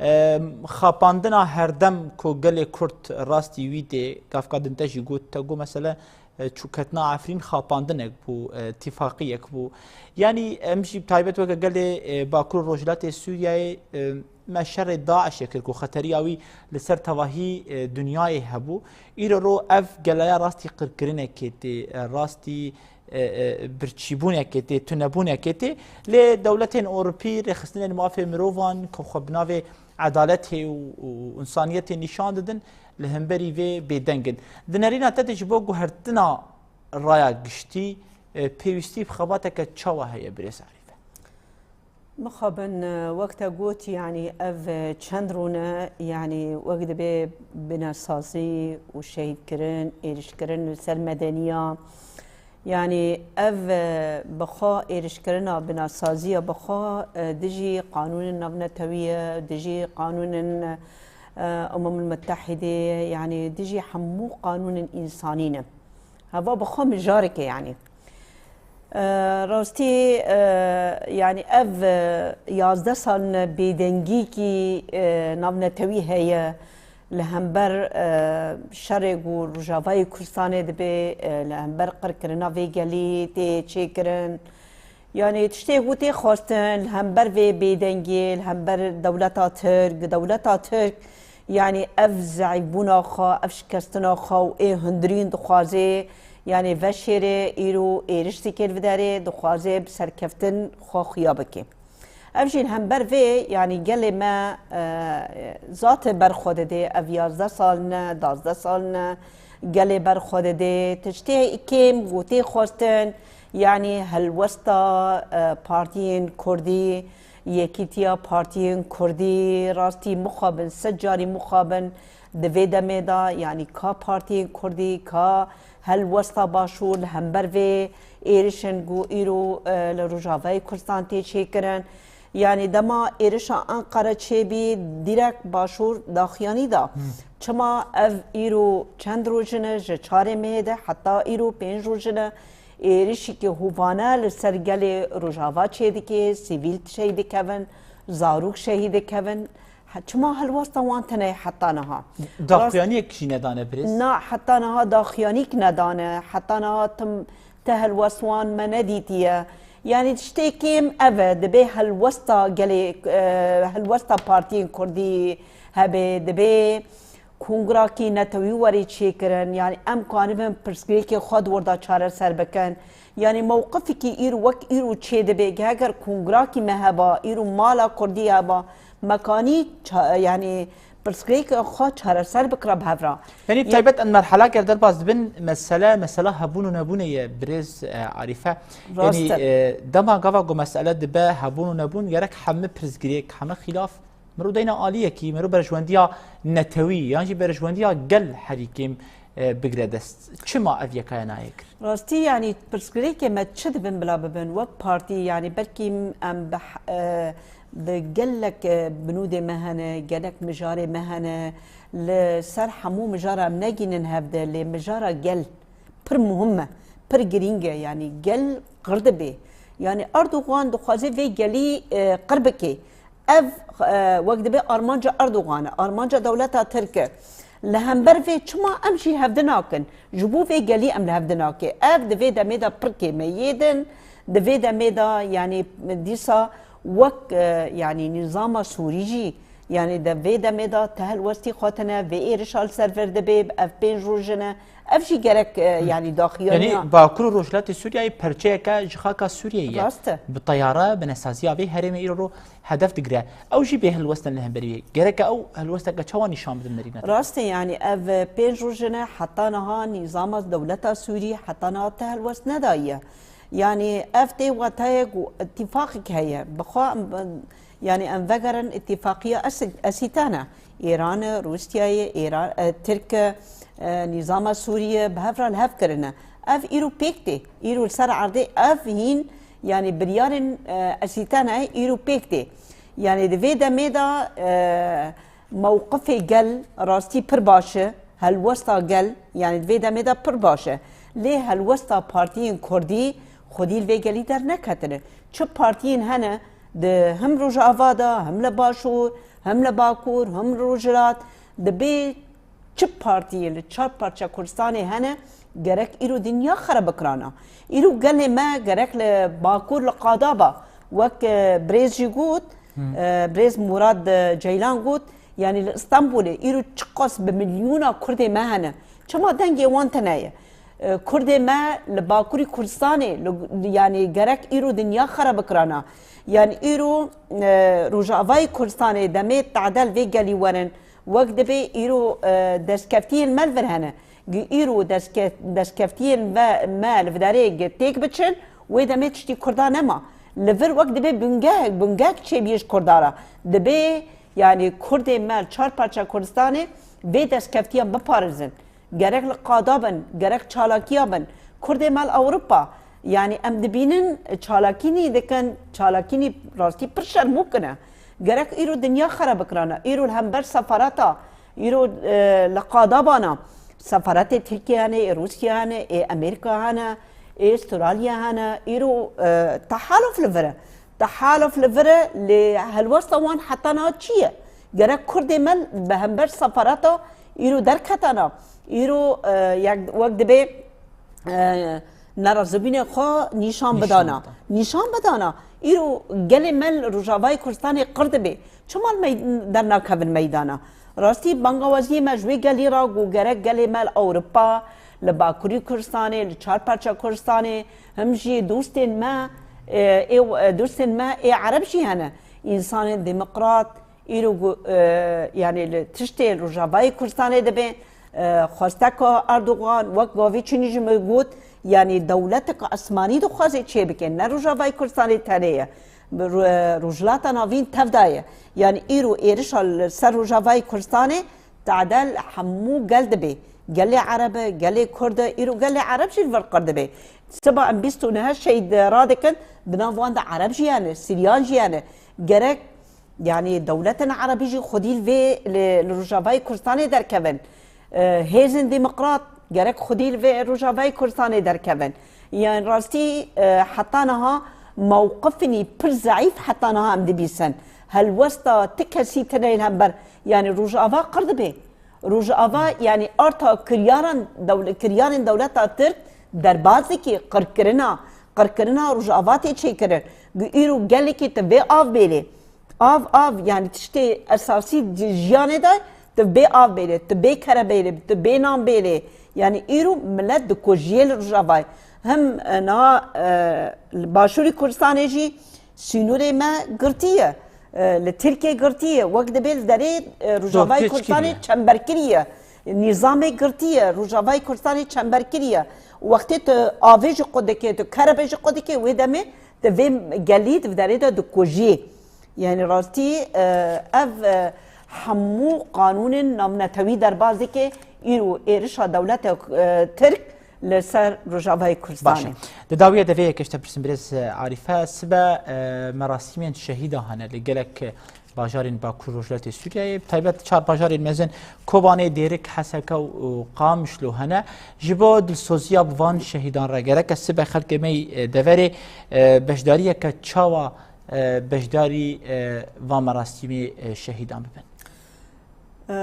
Em, xapandina herdem ku gelê Kurd rastî wî tê, gavka din te jî got, te got mesele e, çûketina Efrîn xapandinek bû, e, tîfaqiyek bû. Yanî em jî taybet weke gelê, e, Bakur û Rojhilatê Sûriyeyê, e, me şerê DAIŞê kir ku xeteriya wî li ser tevahî, e, dinyayê hebû. Îro ro ev geleya rastî qirkirinekê tê, e, rastî, e, e, birçîbûnekê tê, tunebûnekê tê. Lê dewletên Ewropî rêxistinên mafê mirovan ku xwe bi navê edaletê û, û însaniyetê nîşan didin, li hemberî vê bêdeng in. Di nerîna te de ji bo guhertina raya giştî, e, pêwîstî bi xebateke çawa heye, birêz Arîfe? Mixabin, e, wek te got, yanî ev, e, çend rûne, yanî wek dibê binesazî û şehîdkirin, êrişkirin li ser medeniya, Yanî ev, e, bi xwe êrişkirina binasaziya bi xwe, e, dijî qanûnên navnetewî ye, dijî qanûnên, e, Umemul Mutehîdê ye, yanî dijî hemû qanûnên însanî ne. Heva bi xwe mijarek e yanî. E, rastî, e, yanî ev, e, yazdeh sal ne bêdengîkî, e, navnetewî heye. Li hember, e, şerê ku Rojavayê Kurdistanê dibe, e, li hember qirkirina vê gelî tê çêkirin. Yanî tiştê ku tê xwestin, li hember vê bêdengiyê, li hember dewleta Tirk, dewleta Tirk, yanî ev zeîfbûna xwe, ev şikestina xwe û ê hundirîn dixwaze, yanî veşêre îro êriş dike li vê derê, dixwaze bi serkeftin xwe xuya bike. Ev jî li hember vê, yanî gelê me, e, zate ber xwe didê, ev yazdeh sal ne, dazdeh sal ne, gelê ber xwe didê. Tiştê kêm gotê xwestin, yanî helwesta, e, partiyên Kurdî, yekîtiya partiyên Kurdî, rastî mixabin, sed carî mixabin, Di vê demê de, yanî ka partiyên Kurdî, ka helwesta Başûr li hember vê êrişên ku îro, e, li Rojavayê Kurdistan tê çêkirin. Yanî dema êrişa Enqere çêbî, dîrek Başûr daxuyanî da. Hmm. Çima ev îro çend roj in, ji çarê mehê de heta îro pênc roj in, êrişîkî hovane li ser gelê Rojava çêdike, sivîl şehîd dikevin, zarok şehîd dikevin. He, çima helwesta wan tune heta niha? Daxuyaniyek jî nedane, birêz? Na, heta niha daxuyanîk nedane. Heta niha tim te helwest wan me nedîtiye. Yanî tiştê kêm ev e, dibê helwesta gelê, e, helwesta partiyên Kurdî hebe, dibê, e, kongirakî netewî werê çêkirin, yanî em kanibin pirsgirêkê xwe di wir de çareser bikin. Yanî mewqifekî îro wek îro çêdibe, heger kongirakî me heba, îro mala kurdî heba, me kanî ça-, yanî pirsgirêkê xwe çareser bikira bi hev re. Yanî Ye- taybet em merhelakê derbas dibin, mesele, mesela hebûn û nebûnê ye, birêz, e, Arîfe. Rast Yanî, e. e, dema gava ku mesele dibe hebûn û nebûn, gerek hemî pirsgirêk, hemî xîlaf, mero deyna aliyekî, mero berjwendiya netewî, yan jî berjwendiya gel herî kêm, e, bigire dest. Çima ev yekaya nayê kir? Rastî, yanî pirsgirêkê me çi dibin bila bibin, wek partî, yanî belkî em bi, e, bi gelek, e, binûdê me hene, gelek mijarê me hene, li ser hemû mijara em negînin hevde, lê mijara gel pir muhim e, pir girîng e, yanî gel qir dibe. Yanî Erdogan dixwaze vê gelî, e, qir bike. Ev, e, wek dibe armanca Erdogan e, armanca dewleta Tirk e. Li hember vê çima em jî hevdi nakin? Ji bo vê gelî em li hevdi nake. Ev di vê demê de pir kêmeyê din, di vê demê de, yanî dîsa wek, e, yanî nîzama Sûrî jî, yanî di vê demê de ti helwestî xwe tine, vê êrişa li ser vir dibe, ev pênc roj ne. Ev jî gerek, e, yanî daxuyaniya Yanî Bakur û Rojhilatê Sûriyeyê perçeyeke ji xaka Sûriyeyê ye. Rast e. Bi teyare, bi nesaziya vê herêmê îro hedef digire. Ew jî bê helwestin li hemberî wê. Gereke ew helwesteke çawa nîşan bidin nerîna te? Rast e, yanî ev pênc roj ne heta niha nîzama dewleta Sûrî heta niha te helwest nedayiye. Yanî ev tê watayê ku îtîfaqek heye. Bi xwe em, yanî em vegerin îtîfaqiya Es-, Esîtane. Îran e, Rûsyayê, Îran, e, Tirk e, e, nîzama Sûriyê bi hev re li hev kirine. Ev îro pêk tê. Îro li ser erdê ev hîn, yanî biryarên, e, Esîtane îro pêk tê. Yanî di vê demê de, e, mewqifê gel rastî pir baş e, helwesta gel, yanî di vê demê de pir baş e. Lê helwesta partiyên kurdî xwedî li vê gelî derneketine. Çi partiyên hene di him Rojava de, him li Başûr, him li Bakur, him Rojhilat, dibê çi partiyê li çar parça Kurdistanê hene, gerek îro dinya xerab bikirana. Îro gelê me gerek li Bakur, li Qadaba, wek, e, birêz jî got, Hmm. e, birêz Murad, e, Ceylan got, yanî li Stenbolê îro çiqas bi milyona Kurdê me hene. Çima dengê wan tune ye? E, Kurdê me li Bakurî Kurdistanê, li, yanî gerek îro dinya xerab bikirana. Yanî îro, e, Rojavayê Kurdistanê demê tadel vê gelî werin, wek dibê îro, e, destkeftiyên me li vir hene. Gi îro destke-, destkeftiyên ve, me li vidarê gi têk biçin, wê demê tiştî Kurda nema. Li vir wek dibê bingehek, bingehek çêbiyê ji Kurda re. Dibê, yanî Kurdê me li çar parça Kurdistanê vê destkeftiyan biparêzin. Gerek li qada bin, gerek çalakiya bin. Kurdê me li Ewropa, yanî em dibînin çalakînî dikin, çalakînî rastî pir şermok in e. Gerek îro dinya xerab bikirana. Îro li hember sefareta, îro, e, li qada bana. Sefaretê Tirkiye hene, ê Rûsya hene, ê Amerîka hene, ê Australya hene. Îro, e, tehalof li vir e. Tehalof li vir e, lê helwesta wan heta niha çi ye? Gerek Kurdê me bi hember sefareta îro derketana. Îro, e, yek, wek dibê, e, nerazîbûnê xwe nîşan Nîşan bidana. bida. Nîşan bidana. Îro gelê me li Rojavayê Kurdistanê qir dibe. Çima li mey-, dernakevin meydana? Rastî bangawaziyê me ji wê gelî re ku gerek gelê me li Ewropa, li Bakurî Kurdistanê, li çar parça Kurdistanê, him jî dostên me, e, ê, e, dostên me ê Ereb jî hene. Însanên demokrat, îro ku, e, yanî li tiştê Rojavayê Kurdistanê dibe, e, xwesteka Erdogan, wek gavê çûnî ji min got, yanî dewleteke esmanî dixwaze çêbike, ne Rojavayê Kurdistanê tenê ye. Ro-, e, Rojhilata Navîn tev de ye. Yanî îro êrişa li ser Rojavayê Kurdistanê tadel hemû gel dibe. Gelê Ereb e, gelê Kurd e, îro gelê Ereb jî li vir qir dibe. Siba em bîst û neh şehîd radikin, di nav wan de Ereb jî hene, Siryan jî hene. Gerek, yanî dewletên Erebî jî xwedî li vê, li, li Rojavayê Kurdistanê derkevin. E, hêzên demokrat gerek xwedî li vê Rojavayê Kurdistanê derkevin. Yanî rastî, e, heta niha mewqifînî pir zeîf heta niha em dibîsin. Helwesta ti kesî tune li hember, yanî Rojava qir dibe. Rojava, yanî arta kiryaran dewl-, kiryarên dewleta Tirk derbas dike, qirkirina, qirkirina Rojava tê çêkirin. Gi îro gelekî tu vê av bêlê. Av, av, yanî tiştê esasî ji-, jiyanê de Tu bê av bêrê, tu bê kere bêrê, tu bê nan bêrê. Yani îro millet dikujiyê li Rojavayê. Hem, e, niha, e, li Başûrî Kurdistanê jî sînorê me girtiye. E, li Tirkiyê girtiye. Wek dibê li derê, e, Rojavayê Doh, Kurdistanê çember kiriye. Nîzamê girtiye. Rojavayê Kurdistanê çember kiriye. Wextê tu avê ji xwe dikê, tu kerebê ji xwe dikê, wê demê di vê gelî di derê de dikujî. Yani rastî, e, ev, e, hemû qanûnên navnetewî derbas dike îro êrişa dewleta, e, Tirk li ser Rojavayê Kurdistanê. Baş e. Di dawiyê de vê yekê ji te pirsim birêz, e, Arîfe. Sibe, e, merasîmên şehîda hene li gelek, e, bajarên Bakur Rojhilatê Sûriyeyê. Bi taybet çar bajarên mezin Kobanê, Dêrik, Heseke û Qamişlo hene. Ji bo dilsoziya bi van şehîdan re gereke sibe xelkê me yê, e, deverê, e, beşdariyeke çawa e, beşdarî, e, van merasîmê, e, şehîdan bibin? E,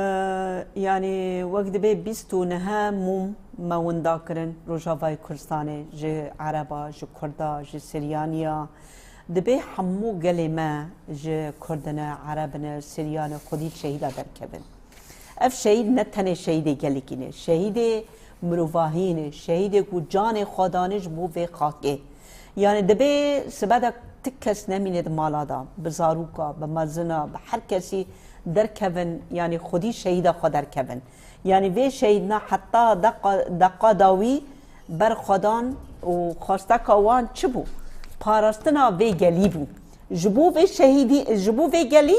yani wek dibê bîst û neh mûm me winda kirin Rojavayê Kurdistanê, ji Ereba, ji Kurda, ji Siryaniya. Dibê hemû gelê me ji Kurdine, Erebine, Siryane xwedî şehîda derkevin. Ev şehîd ne tenê şehîdê gelekî ne, şehîdê mirovahiyê ne, şehîdê ku canê xwe dane ji bo vê xakê. Yani dibê sibe de ti kes nemîne di mala de, bi zarûka, bi mezina, bi her kesî derkevin, yani xwedî şehîda xwe derkevin. Yani vê şehîdina heta deqa, deqa dawî ber xwe dan û xwesteka wan çi bû? Parastina vê gelî bû. Ji bo vê şehîdî, ji bo vê gelî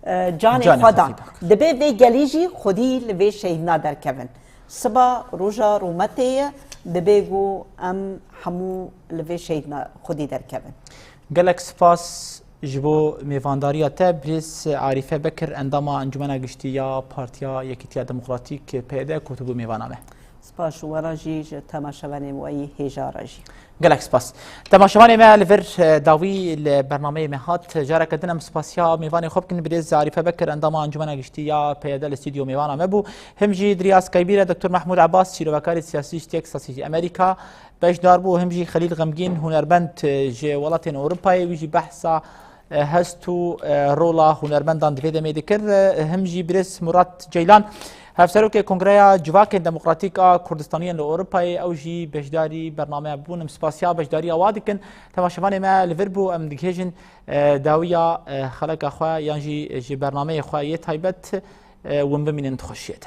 e, canê Canê xwe xwe dan. Fîda kir. Dibê vê gelî jî xwedî li vê şehîdina derkevin. Siba roja rûmetê ye, dibê ku em hemû li vê şehîdina xwedî derkevin. Gelek spas ji bo mêvandariya te, birêz Arîfe Bekir, endama Encûmena Giştî ya Partiya Yekîtiya Demokratîk, P Y D, ku tu bû mêvana me. Spas ji we re jî, ji temaşevanên we yî hêja re jî. Gelek spas. Temaşevanê me, li vir, e, dawî li bernameyê me hat. Careke din em spasiya mêvanê xwe bikin. Birêz Arîfe Bekir, endama Encûmena Giştî ya P Y D, li stûdyo mêvana me bû. Him jî di riya Skype'î re Doktor Mehmûd Abbas, şîrovekarê siyasî ji T X Agency jî Amerîka beşdar bû. Him jî Xelîl Xemgîn, hunermend, e, ji welatên Ewropayê, wî jî behsa e, hest û, e, rola hunermendan di vê demê dikir. E, him jî birêz Murat Ceylan, Hevserokê Kongreya Civakên Demokratîk a Kurdistaniyên li Ewropayê, ew jî beşdarî bernameya bûn. Em spasiya beşdariya wa dikin. Temaşevanê me li vir bû, em digihêjin, e, dawiya, e, xeleka xwe yan jî ji bernameyê xwe yê taybet, e, win bimînin di xweşiyê de.